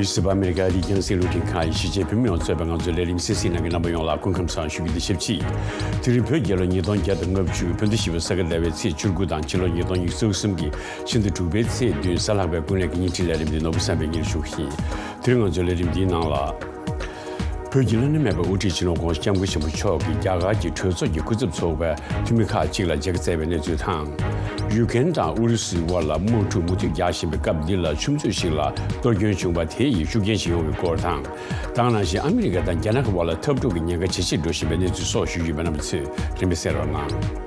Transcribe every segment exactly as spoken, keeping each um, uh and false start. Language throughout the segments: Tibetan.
སྲིད་པ་ཨ་མི་རི་ཀ་རི་རྒྱང་སྲིང་རླུང་འཕྲིན་ཁང་གིས་གཞིས་བྱེས་བོད་མི་ཡོངས་གཙོས་པའི་ང་ཚོའི་ལས་རིམ་གསན་གཟིགས་གནང་མཁན་རྣམ་པ་ཡོངས་ལ་སྐུ་ཁམས་བཟང་ཞུ་རྒྱུ་དང་ཆབས་ཅིག་དེ་རིང་བོད་རྒྱལ་ལོ་ཉིས་སྟོང་བརྒྱ་དང་ལྔ་བཅུ་བོད་ཟླ་བཞི་པའི་ས་ག་ཟླ་བའི་ཚེས་བཅུ་དགུ་དང་ཕྱི་ལོ་ཉིས་སྟོང་ཉི་ཤུ་རྩ་གསུམ་གྱི་ཕྱི་ཟླ་དྲུག་པའི་ཚེས་བདུན་གཟའ་ལྷག་པའི་དགུན་ལས་ཀྱི་བརྙན་འཕྲིན་ལས་རིམ་འདི་ནོར་བུ་བསམ་འཕེལ་གྱིས་ཞུ་གི་ཡིན། དེ་རིང་ང་ཚོའི་ལས་རིམ་འདིའི་ནང་ལ། བོད་ཀྱི་བླ་ན་མེད་པའི་དབུ་ཁྲིད་སྤྱི་ནོར་༸གོང་ས་༸སྐྱབས་མགོན་ཆེན་པོ་མཆོག་གིས་རྒྱ་གར་གྱི་གྲོས་ཚོགས་ཀྱི་སྐུ་ཚབ་ཚོགས་པའི་འཐུས་མི་ཁག་ཅིག་ལ་མཇལ་ཁ་བསྩལ་བའི་གནས་ཚུལ་དང་། ཡུ་ཀེན་དང་ཨུ་རུ་སུའི་དབར་ལ་དམག་འཁྲུག་མུ་མཐུད་རྒྱག་བཞིན་པའི་སྐབས་འདི་ལ་ཆུ་མཛོད་ཞིག་ལ་གཏོར་སྐྱོན་བྱུང་བ་དེ་ཡི་ཤུགས་རྐྱེན་ཞིག་ཡོང་བའི་སྐོར་དང་། ད་ག་ནང་བཞིན་ཨ་མི་རི་ཀ་དང་རྒྱ་ནག་གི་དབར་ལ་འཐབ་འཁྲུག་གི་ཉེན་ཁ་ཇེ་ཆེར་འགྲོ་བཞིན་པའི་གནས་ཚུལ་སོགས་ཞུ་རྒྱུ་ཡོད་པས་རྣམ་པ་ཚོས་རིམ་པས་གསན་རོགས་གནང་།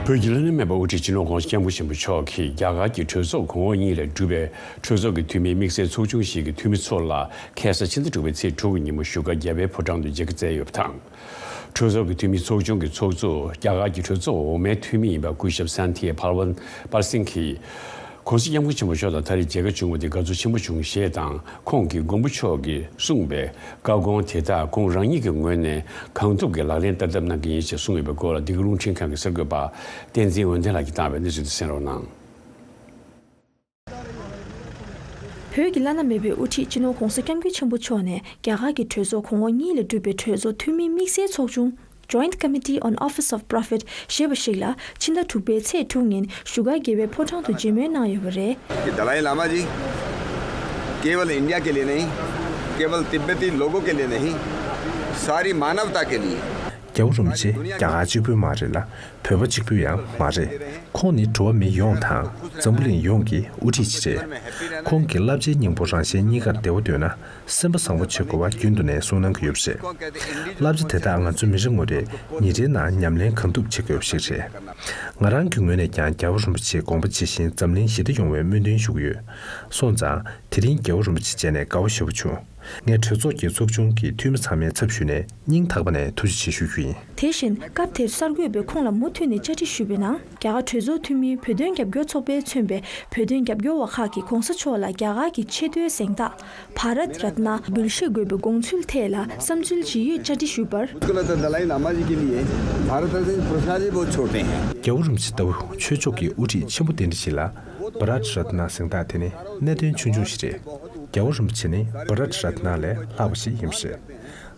བོད་ཀྱི་བླ་ན་མེད་པའི་དབུ་ཁྲིད་སྤྱི་ནོར་༸གོང་ས་༸སྐྱབས་མགོན་ཆེན་པོ་མཆོག་གིས་རྒྱ་གར་གྱི་གྲོས་ཚོགས་གོང་འོག་གཉིས་ལས་གྲུབ་པའི་གྲོས་ཚོགས་ཀྱི་འཐུས་མིའི་དམིགས་བསལ་ཚོགས་ཆུང་ཞིག་གི་འཐུས་མི་ཚོ་ལ་ཁ་སང་ཕྱི་ཟླ་དྲུག་པའི་ཚེས་དྲུག་གི་ཉིན་མོ་བཞུགས་སྒར་རྒྱལ་བའི་ཕོ་བྲང་དུ་མཇལ་ཁ་བསྩལ་ཡོད་པ་དང་། གྲོས་ཚོགས་ཀྱི་འཐུས་མིའི་ཚོགས་ཆུང་གི་ཚོགས་གཙོ་རྒྱ་གར་གྱི་གྲོས་ཚོགས་འོག་མའི་འཐུས་མི་ཡིན་པ་སྐུ་ཞབས་སན་ཐི་ཡ་ཕལ་ཝན་པར་སིང་གིས། ༸གོང་ས་༸སྐྱབས་མགོན་ཆེན་པོ་མཆོག་དང་ད་རེས་མཇལ་ཁ་བྱུང་བ་དེ་དགའ་ཚོར་ཆེན་པོ་བྱུང་ཞེས་དང་། ཁོང་གིས་མགོན་པོ་མཆོག་གིས་གསུངས་པའི་བཀའ་དགོངས་དེ་དག་ཁོང་རང་ཉིད་ཀྱི་ངོས་ནས་གང་ཐུབ་ཀྱིས་ལག་ལེན་བསྟར་ཐབས་གནང་གི་ཡིན་ཞེས་གསུངས་ཡོད་པའི་སྐོར་ལ་འདི་ག་རླུང་འཕྲིན་ཁང་གི་གསར་འགོད་པ་བསྟན་འཛིན་འོད་ལྡན་ལགས་ཀྱིས་བཏང་བའི་གནས་ཚུལ་དེ་གསན་རོགས་གནང་། བོད་ཀྱི་བླ་ན་མེད་པའི་དབུ་ཁྲིད་སྤྱི་ནོར་༸གོང་ས་༸སྐྱབས་མགོན་ཆེན་པོ་མཆོག་ནས་རྒྱ་གར་གྱི་གྲོས་ཚོགས་གོང་འོག་གཉིས་ལས་གྲུབ་པའི་གྲོས་ཚོགས་འཐུས་མིའི་དམིགས་བསལ་ཚོགས་ཆུང་Joint Committee on Office of Prophet ཞེས་པ་ཞིག་ལ་ཕྱི་ཟླ་དྲུག་པའི་ཚེས་དྲུག་ཉིན་བཞུགས་སྒར་རྒྱལ་བའི་ཕོ་བྲང་དུ་མཇལ་མོལ་གནང་ཡོད་པ་རེད། कि दलाई लामा जी केवल इंडिया के लिए नहीं, केवल तिब्बती लोगों के लिए नहीं, सारी मानवता के लिए। རྒྱལ་བ་རིན་པོ་ཆེ་རྒྱ་གར་གཅིག་པུའི་མ་རེད་ལ། བོད་པ་གཅིག་པུའི་ཡང་མ་རེད། ཁོང་ནི་འགྲོ་བ་མི་ཡོངས་དང་། འཛམ་བུ་གླིང་ཡོངས་ཀྱི་དབུ་ཁྲིད་ཅིག་རེད། ཁོང་གིས་བསླབ་བྱའི་སྙིང་པོ་རང་གཞན་གཉིས་ཀར་བདེ་བ་འདོད་ན། སེམས་པ་བཟང་པོ་བྱེད་དགོས་པ་རྒྱུན་དུ་ནས་གསུངས་གནང་གི་ཡོད་པ་རེད། བསླབ་བྱ་དེ་དག་ང་ཚོ་མི་རེ་ངོ་རེས་ཉིན་རེའི་ནང་ཉམས་ལེན་གང་ཐུབ་བྱེད་དགོས་པ་ཞིག་རེད། ང་རང་གི་ངོས་ནས་ཀྱང་རྒྱལ་བ་རིན་པོ་ཆེའི་དགོངས་པ་ཇི་བཞིན་འཛམ་གླིང་ཞི་བདེ་ཡོང་བའི་སྨོན་འདུན་ཞུ་གི་ཡོད། སོང་ཙང་དེ་རིང་རྒྱལ་བ་རིན་པོ་ཆེ་མཇལ་ནས་དགའ་བ་ཞེ་པོ་བྱུང་། ངས་གྲོས་ཚོགས་ཀྱི་ཚོགས་ཆུང་གི་འཐུས་མི་ཚང་མའི་ཚབ་ཞུས་ནས་སྙིང་ཐག་པ་ནས་ཐུགས་རྗེ་ཆེ་ཞུ་རྒྱུ་ཡིན། དེ་བཞིན་སྐབས་དེར་གསར་འགོད་པས་ཁོང་ལ་མུ་མཐུད་ནས་བཅར་འདྲི་ཞུས་པའི་ནང་། རྒྱ་གར་གྲོས་ཚོགས་འཐུས་མིའི་བོད་དོན་རྒྱབ་སྐྱོར་ཚོགས་པས་མཚོན་པའི་བོད་དོན་རྒྱབ་སྐྱོར་བ་ཁག་གིས་གོང་ས་མཆོག་ལ་རྒྱ་གར་གྱི་ཆེས་མཐོའི་གཟེངས་རྟགས་भारत रत्न འབུལ་བཞེས་དགོས་པའི་དགོངས་ཚུལ་ཐད་ལ་བསམ་ཚུལ་ཇི་ཡོད་བཅར་འདྲི་ཞུས་པར། उसको लगता है दलाई लामा जी के लिए भारत रत्न के पुरस्कार भी बहुत छोटे हैं। རྒྱལ་བ་རིན་པོ་ཆེ་ལྟ་བུ་ཆོས་ཕྱོགས་ཀྱི་དབུ་ཁྲིད་ཆེན་པོ་དེ་འདྲ་ཞིག་ལ་भारत रत्न གཟེངས་རྟགས་དེ་ནི་གནད་དོན་ཆུང་ཆུང་ཞིག་རེད། རྒྱལ་བ་རིན་པོ་ཆེ་ནི་भारत रत्न ལས་ལྷག་པ་ཞིག་ཡིན་པ་རེད།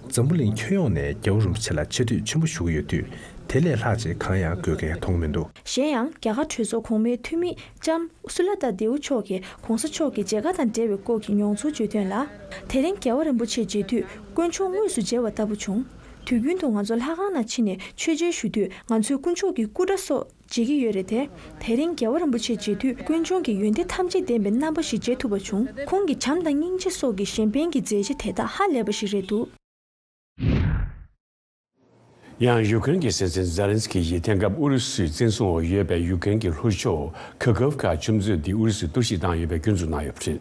འཛམ་བུ་གླིང་ཁྱོན་ཡོངས་ནས་རྒྱལ་བ་རིན་པོ་ཆེ་ལ་ཆེ་བསྟོད་ཆེན་པོ་ཞུ་གི་ཡོད་དུས། དེ་ལས་ལྷག་ཅིག་གང་ཡང་དགོས་མཁན་མཐོང་མི་འདུག་གཞན་ཡང་རྒྱ་གར་གྲོས་ཚོགས་གོང་མའི་འཐུས་མི་ལྕམ་སུ་ལ་ཏཱ་དེའུ་མཆོག་གིས་གོང་ས་མཆོག་གི་མཇལ་ཁ་དང་འབྲེལ་བའི་སྐོར་གྱི་མྱོང་ཚོར་བརྗོད་དོན་ལ། དེ་རིང་རྒྱལ་བ་རིན་པོ་ཆེ་མཇལ་དུས་དཀོན་མཆོག་དངོས་སུ་མཇལ་བ་ལྟ་བུ་བྱུང་། དུས་རྒྱུན་དུ་ང་ཚོ་ལྷ་ཁང་ནང་ཕྱིན་ནས་མཆོད་མཇལ་ཞུ་དུས་ང་ཚོས་དཀོན་མཆོག་གི་སྐུ་འདྲ་སོགས་མཇལ་གྱི་ཡོད་རེད་དེ། དེ་རིང་རྒྱལ་བ་རིན་པོ་ཆེ་མཇལ་དུས་དཀོན་མཆོག་གི་ཡོན་ཏན་ཐམས་ཅད་ལྡན་པའི་རྣམ་པ་ཞིག་མཇལ་ཐུབ་པ་བྱུང་། ཁོང་གི་བྱམས་དང་སྙིང་རྗེ་སོགས་ཀྱི་གཞན་ཕན་གྱི་མཛད་རྗེས་དེ་དག་ཧ་ལས་པ་ཞིག་རེད་འདུག་ཡང་ཡུ་ཀེན་གྱི་སྲིད་འཛིན་ཛེ་ལན་སི་ཀི་ཡིས་དེང་སྐབས་ཨུ་རུ་སུའི་བཙན་བཟུང་འོག་ཡོད་པའི་ཡུ་ཀེན་གྱི་ལྷོ་ཕྱོགས་ཁ་ཁབ་ཁ་ཆུ་མཛོད་འདི་ཨུ་རུ་སུས་གཏོར་བཤིག་བཏང་ཡོད་པའི་སྐྱོན་འཛུགས་གནང་ཡོད་པ་རེད།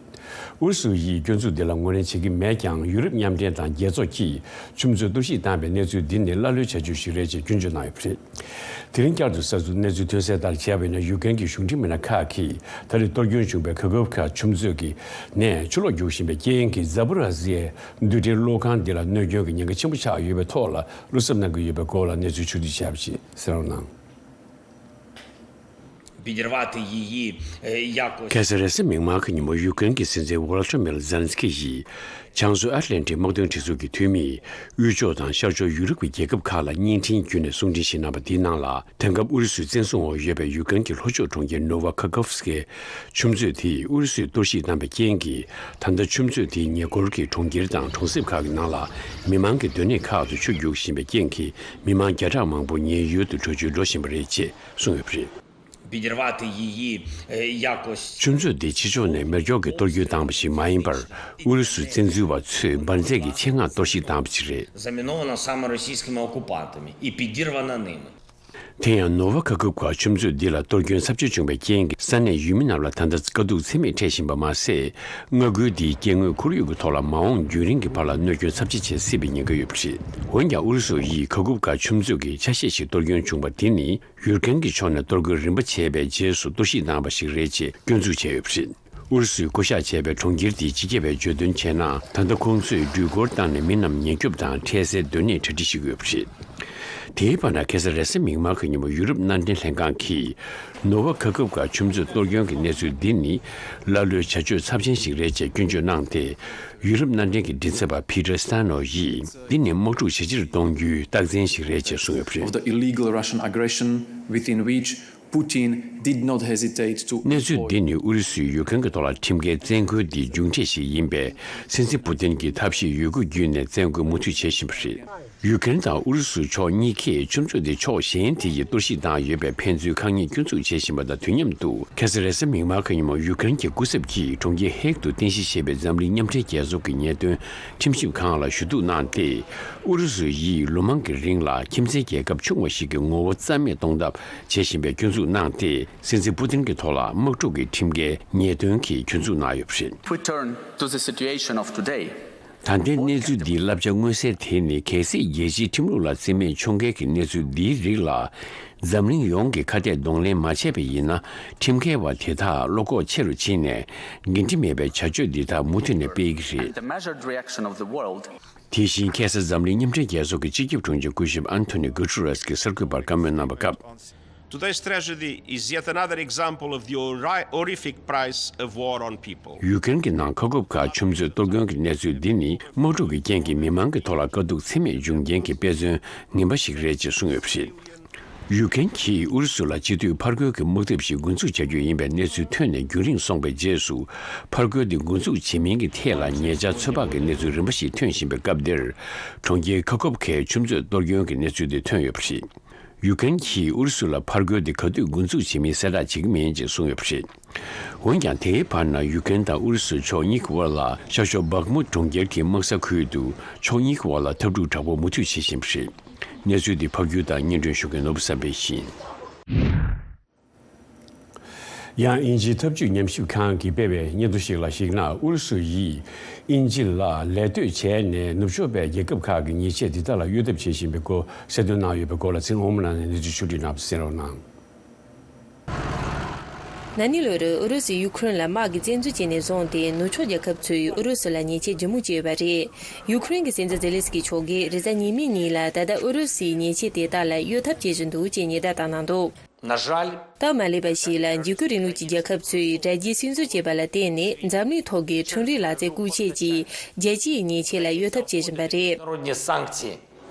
ཨུ་རུ་སུ་ཡིས་སྐྱོན་འཛུགས་འདི་ལ་ངོས་ལེན་བྱེད་ཀྱི་མེད་ཀྱང་། ཡུ་རོབ་མཉམ་འབྲེལ་དང་རྒྱལ་ཚོགས་ཀྱིས་ཆུ་མཛོད་གཏོར་བཤིག་བཏང་བའི་གནས་ཚུལ་འདི་ནི་ཀླ་ཀློའི་བྱ་སྤྱོད་ཞིག་རེད་ཅེས་སྐྱོན་བརྗོད་གནང་ཡོད་པ་རེད། དེ་རིང་བསྐྱར་དུ་གསར་འཛུགས་གནས་ཚུལ་ཐོན་གསལ་ལྟར་བྱས་པ་ཡིན་ན། ཡུ་ཀེན་གྱི་གཞུང་འབྲེལ་མི་སྣ་ཁག་གིས་ད་རེས་གཏོར་སྐྱོན་བྱུང་བའི་ཁ་ཁབ་ཁ་ཆུ་མཛོད་ཀྱི་ནས་ཆུ་ལོག་རྒྱུག་བཞིན་པའི་རྐྱེན་གྱིས་ཛ་པོ་ར་ཟི་ཡའི་རྡུལ་ཕྲན་གློག་ཁང་འདི་ལ་གནོད་སྐྱོན་གྱི་ཉེན་ཁ་ཆེན་པོ་ཆགས་ཡོད་པའི་ཐོག་ལ་བློ་འཚབ་གནང་གི་ཡོད་པའི་སྐོར་ལ་གནས་ཚུལ་ཕྱོགས་བསྡུས་བྱས་པ་ཞིག་གསན་རོགས་གནང་། Підірвати її, е, якось. ཁ་སང་རེས་གཟའ་མིག་དམར་གྱི་ཉིན་མོ་ཡུ་ཀེན་གྱི་སྲིད་འཛིན་ཝོ་ལ་ཏྲ་མེ་ལ་ཛེ་ལན་སི་ཀི་ཡིས་བྱང་མཚོ་ཨེཊ་ལན་ཊིག་དམག་དོན་སྒྲིག་འཛུགས་ཀྱི་འཐུས་མིས་དབུས་ཕྱོགས་དང་ཤར་ཕྱོགས་ཡུ་རོབ་ཀྱི་རྒྱལ་ཁབ་ཁག་ལ་བརྙན་འཕྲིན་བརྒྱུད་ནས་གསུང་འཕྲིན་ཞིག་གནང་བ་འདིའི་ནང་ལ། དེང་སྐབས་ཨུ་རུ་སུའི་བཙན་བཟུང་འོག་ཡོད་པའི་ཡུ་ཀེན་གྱི་ལྷོ་ཕྱོགས་གྲོང་ཁྱེར་ནོ་ཝ་ཁ་ཁོབ་སི་ཀི་ཆུ་མཛོད་དེ་ཨུ་རུ་སུས་གཏོར་བཤིག་བཏང་བའི་རྐྱེན་གྱིས། ད་ལྟ་ཆུ་མཛོད་དེའི་ཉེ་འཁོར་གྱི་གྲོང་ཁྱེར་དང་གྲོང་གསེབ་ཁག་གི་ནང་ལ་མི་མང་གི་སྡོད་གནས་ཁག་ཏུ་ཆུ་རྒྱུག་བཞིན་པའི་རྐྱེན་གྱིས། མི་མང་བརྒྱ་ཕྲག་མང་པོ་ཉེན་གཡོལ་དུ་བྲོས་བྱོལ་འགྲོ་བཞིན་པ་རེད་ཅེས་གསུངས་ཡོད་པ་རེད། Підірвати її, е, якось. ཆུ་མཛོད་འདི་ཕྱི་ཕྱོགས་ནས་མེ་སྒྱོགས་ཀྱིས་གཏོར་སྐྱོན་བཏང་བ་ཞིག་མ་ཡིན་པར། ཨུ་རུ་སུའི་བཙན་འཛུལ་བ་ཚོས་འབར་རྫས་ཀྱི་ཆེད་མངགས་གཏོར་བཤིག་བཏང་བ་ཞིག་རེད། Замінована саме російськими окупантами і підірвана ними. དེ་ཡང་ནོ་ཝ་ཁ་ཁབ་ཁ་ཆུ་མཛོད་འདི་ལ་གཏོར་སྐྱོན་ཚབས་ཆེ་བྱུང་བའི་རྐྱེན་གྱིས། ས་གནས་ཡུལ་མི་རྣམས་ལ་ད་ལྟ་དཀའ་སྡུག་ཚད་མེད་འཕྲད་བཞིན་པ་མ་ཟད། མངའ་ཁུལ་འདིའི་སྐྱེ་དངོས་ཁོར་ཡུག་གི་ཐོག་ལ་མ་འོངས་རྒྱུན་རིང་གི་བར་ལ་གནོད་སྐྱོན་ཚབས་ཆེ་བྱེད་སྲིད་པའི་ཉེན་ཁ་ཡོད་པ་རེད། འོན་ཀྱང་ཨུ་རུ་སུ་ཡིས་ཁ་ཁུབ་ཁ་ཆུ་མཛོད་ཀྱི་ཆ་ཤས་ཤིག་གཏོར་སྐྱོན་བྱུང་བ་དེ་ནི། ཡུ་ཀེན་གྱི་ཕྱོགས་ནས་གཏོར་རྒོལ་རིམ་པ་བྱས་པའི་རྗེས་སུ་གཏོར་བཤིག་བཏང་བ་ཞིག་རེད་ཅེས་སྐྱོན་འཛུགས་བྱས་ཡོད་པ་རེད། ཨུ་རུ་སུས་བསྐོ་བཞག་བྱས་པའི་གྲོང་ཁྱེར་དེའི་སྤྱི་ཁྱབ་པས་བརྗོད་དོན་བྱས་ན། ད་ལྟ་ཁོང་ཚོས་འགྲུལ་འཁོར་བཏང་ནས་མི་རྣམས་ཉེན་སྐྱོབ་དང་འཕྲལ་སེལ་སྡོད་གནས་གྲ་སྒྲིག་བྱེད་ཀྱི་ཡོད་པ་རེད། དེའི་བར་ན་ཁ་སང་རེས་གཟའ་མིག་དམར་གྱི་ཉིན་མོ་ཡུ་རོབ་མནའ་འབྲེལ་ལྷན་ཁང་གིས་ནུབ་བ་ཁ་ཁུབ་ཁ་ཆུ་མཛོད་གཏོར་སྐྱོན་གྱི་གནས་ཚུལ་འདི་ནི་ཀླ་ཀློའི་བྱ་སྤྱོད་ཚབས་ཆེན་ཞིག་རེད་ཅེས་སྐྱོན་བརྗོད་གནང་སྟེ། ཡུ་རོབ་མནའ་འབྲེལ་གྱི་མགྲིན་ཚབ་པ་Peter Stano ཡིས་འདི་ནི་དམག་འཁྲུག་ཇེ་ཆེར་གཏོང་རྒྱུའི་རྟགས་མཚན་ཞིག་རེད་ཅེས་གསུངས་ཡོད་པ་རེད། Of the illegal Russian aggression, within which Putin did not hesitate to གནས་ཚུལ་འདི་ནི་ཨུ་རུ་སུས་ཡུ་ཀེ་རེན་གྱི་ཐོག་ལ་ཁྲིམས་འགལ་བཙན་རྒོལ་འདིའི་མཇུག་འབྲས་ཤིག་ཡིན་པས། སྲིད་འཛིན་པུ་ཏིན་གྱིས་ཐབས་ཤེས་ཡོད་དགུ་བརྒྱུད་ནས་བཙན་རྒོལ་མུ་མཐུད་བྱེད་བཞིན་པ་རེད། ཡུ་ཀེ་རེན་དང་ཨུ་རུ་སུ་ཕྱོགས་གཉིས་ཀས་ཆུ་མཛོད་དེ་ཕྱོགས་གཞན་དེ་ཡིས་གཏོར་བཤིག་བཏང་ཡོད་པའི་ཕན་ཚུན་ཁ་ཉེས་སྐྱོན་འཛུགས་བྱེད་བཞིན་པ་དང་དུས་མཉམ་དུ། ཁ་སང་རེས་གཟའ་མིག་དམར་གྱི་ཉིན་མོ་ཡུ་ཀེ་རེན་གྱི་སྐུ་ཚབ་ཀྱིས་གྲོང་ཁྱེར་ཧེག་ཏུ་རྟེན་གཞི་བྱས་པའི་འཛམ་གླིང་མཉམ་འབྲེལ་རྒྱལ་ཚོགས་ཀྱི་ཉེས་དོན་ཁྲིམས་ཞིབ་ཁང་ལ་ཞུ་གཏུག་གནང་སྟེ། ཨུ་རུ་སུ་ཡིས་ལོ་མང་གི་རིང་ལ་ཁྱིམ་མཚེས་རྒྱལ་ཁབ་ཆུང་བ་ཞིག་གི་ངོ་བོ་རྩ་མེད་གཏོང་ཐབས་བྱེད་བཞིན་པའི་སྐྱོན་འཛུགས་གནང་སྟེ། སྲིད་འཛིན་པུ་ཏིན་གྱི་ཐོག་ལ་དམག་འཁྲུག་གི་ཁྲིམས་འགལ་ཉེས་དོན་གྱི་སྐྱོན་འཛུགས་གནང་ཡོད་པ་རེད། If we turn to the situation of today, ད་ལྟའི་གནས་ཚུལ་འདིའི་བསླབ་བྱ་མངོན་གསལ་དེ་ནི། གལ་སྲིད་རྒྱལ་སྤྱིའི་ཁྲིམས་ལུགས་ལ་བརྩི་མེད་ཕྱོགས་འགལ་གྱི་གནས་ཚུལ་འདིའི་རིགས་ལ། འཛམ་གླིང་ཡོངས་ཀྱིས་ཁ་གཏད་གདོང་ལེན་མ་བྱས་པ་ཡིན་ན། ཁྲིམས་འགལ་བ་དེ་དག་བློ་ཁོག་ཆེ་རུ་ཕྱིན་ནས། འགན་འཁྲི་མེད་པའི་བྱ་སྤྱོད་འདི་དག་མུ་མཐུད་ནས་སྤེལ་གྱི་རེད། And the measured reaction of the world དེ་བཞིན་ཁ་སང་འཛམ་གླིང་མཉམ་འབྲེལ་རྒྱལ་ཚོགས་ཀྱི་སྤྱི་ཁྱབ་དྲུང་ཆེ་སྐུ་ཞབས་ཨན་ཐོ་ནི་གུ་ཏུ་རེས་ཀྱིས་གསར་འགོད་པར་བཀའ་མོལ་གནང་བའི་སྐབས། Today's tragedy is yet another example of the horri- horrific price of war on people. ཡུ་ཀེ་རེན་གྱི་ནང་ཁ་ཁུབ་ཁ་ཆུ་མཛོད་གཏོར་སྐྱོན་གྱི་གནས་ཚུལ་འདི་ནི། དམག་འཁྲུག་གི་རྐྱེན་གྱིས་མི་མང་གི་ཐོག་ལ་དཀའ་སྡུག་ཚད་མེད་འབྱུང་རྐྱེན་གྱི་དཔེ་མཚོན་ངན་པ་ཞིག་རེད་ཅེས་གསུངས་ཡོད་པ་རེད། ཡུ་ཀེ་རེན་གྱིས་ཨུ་རུ་སུ་ལ་སྤྱི་འཐུས་ཕར་རྒོལ་གྱི་དམག་འཐབ་ཞིག་འགོ་འཛུགས་བྱ་རྒྱུ་ཡིན་པའི་གནས་ཚུལ་ཐོན་ནས་རྒྱུན་རིང་སོང་བའི་རྗེས་སུ། ཕར་རྒོལ་འདི་འགོ་འཛུགས་བྱེད་མིན་གྱི་ཐད་ལ་ཉེ་ཆར་ཚོད་དཔག་གི་གནས་ཚུལ་རིམ་པ་ཞིག་ཐོན་བཞིན་པའི་སྐབས་འདིར། གྲོང་ཁྱེར་ཁ་ཁོབ་ཁའི་ཆུ་མཛོད་གཏོར་སྐྱོན་གྱི་གནས་ཚུལ་དེ་ཐོན་ཡོད་པ་རེད། ཡུ་ཀེ་རེན་གྱིས་ཨུ་རུ་སུ་ལ་ཕར་རྒོལ་འདི་ག་དུས་འགོ་འཛུགས་བྱེད་མིན་གསལ་བསྒྲགས་བྱེད་ཀྱི་མིན་ཅེས་གསུངས་ཡོད་པ་རེད། འོན་ཀྱང་། དེའི་བར་ན་ཡུ་ཀེ་རེན་དང་ཨུ་རུ་སུ་ཕྱོགས་གཉིས་ཀྱི་དབར་ལ་ཤར་ཕྱོགས་སྦག་མུ་གྲོང་ཁྱེར་གྱི་དམག་ས་ཁུལ་དུ་ཕྱོགས་གཉིས་ཀྱི་དབར་ལ་འཐབ་འཁྲུག་དྲག་པོ་མུ་མཐུད་བྱེད་བཞིན་པ་རེད། གནས་ཚུལ་འདི་ཕབ་སྒྱུར་དང་སྙན་སྒྲོན་ཞུ་མཁན་ནོར་བུ་བསམ་འཕེལ་ཡིན། ཡང་། དབྱིན་ཇིའི་འཐབ་ཇུས་ཉམས་ཞིབ་ཁང་གིས་སྤེལ་བའི་སྙན་ཐོ་ཞིག་ལ་གཞིགས་ན། ཨུ་རུ་སུ་ཡིས་དབྱིན་ཇི་ལ་ལད་ཟློས་བྱས་ནས། ནུབ་ཕྱོགས་པའི་རྒྱལ་ཁབ་ཁག་གི་ཉེས་ཆད་འདི་དག་ལ་གཡོལ་ཐབས་བྱེད་བཞིན་པའི་སྐོར་གསལ་སྟོན་གནང་ཡོད་པའི་སྐོར་ལ། ཚེ་རིང་དབང་མོ་ལགས་ནས་གནས་ཚུལ་ཕྱོགས་བསྒྲིགས་གནང་བ་གསན་རོགས་གནང་། ན་ནིང་ལོར་ཨུ་རུ་སུས་ཡུ་ཁུ་རེན་ལ་དམག་གི་བཙན་འཛུལ་བྱས་ནས་བཟུང་སྟེ། ནུབ་ཕྱོགས་རྒྱལ་ཁབ་ཚོས་ཨུ་རུ་སུ་ལ་ཉེས་ཆད་ལྗིད་མོ་བཅོལ་བ་རེད། ཡུ་ཁུ་རེན་གྱི་སྲིད་འཛིན་ཛེ་ལེན་སི་ཀི་མཆོག་གིས་རེས་གཟའ་ཉི་མའི་ཉིན་ལ། ད་ལྟ་ཨུ་རུ་སུས་ཉེས་ཆད་དེ་དག་ལ་གཡོལ་ཐབས་བྱེད་བཞིན་འདུག་ཅེས་ཉེན་བརྡ་བཏང་གནང་འདུག། На жаль, སྟབས་མ་ལེགས་པ་ཞིག་ལ། འཇིགས་སྐུལ་རིང་ལུགས་ཀྱི་རྒྱལ་ཁབ་ཚོས་དྲ་རྒྱའི་སྲིད་འཛུལ་བྱས་པ་ལ་བརྟེན་ནས། འཛམ་གླིང་ཐོག་གི་ཁྲིམས་རིག་ལག་རྩལ་བཀོལ་ཆས་ཀྱིས་རྒྱལ་སྤྱིའི་ཉེས་ཆད་ལ་གཡོལ་ཐབས་བྱེད་བཞིན་པ་རེད། Международные санкции.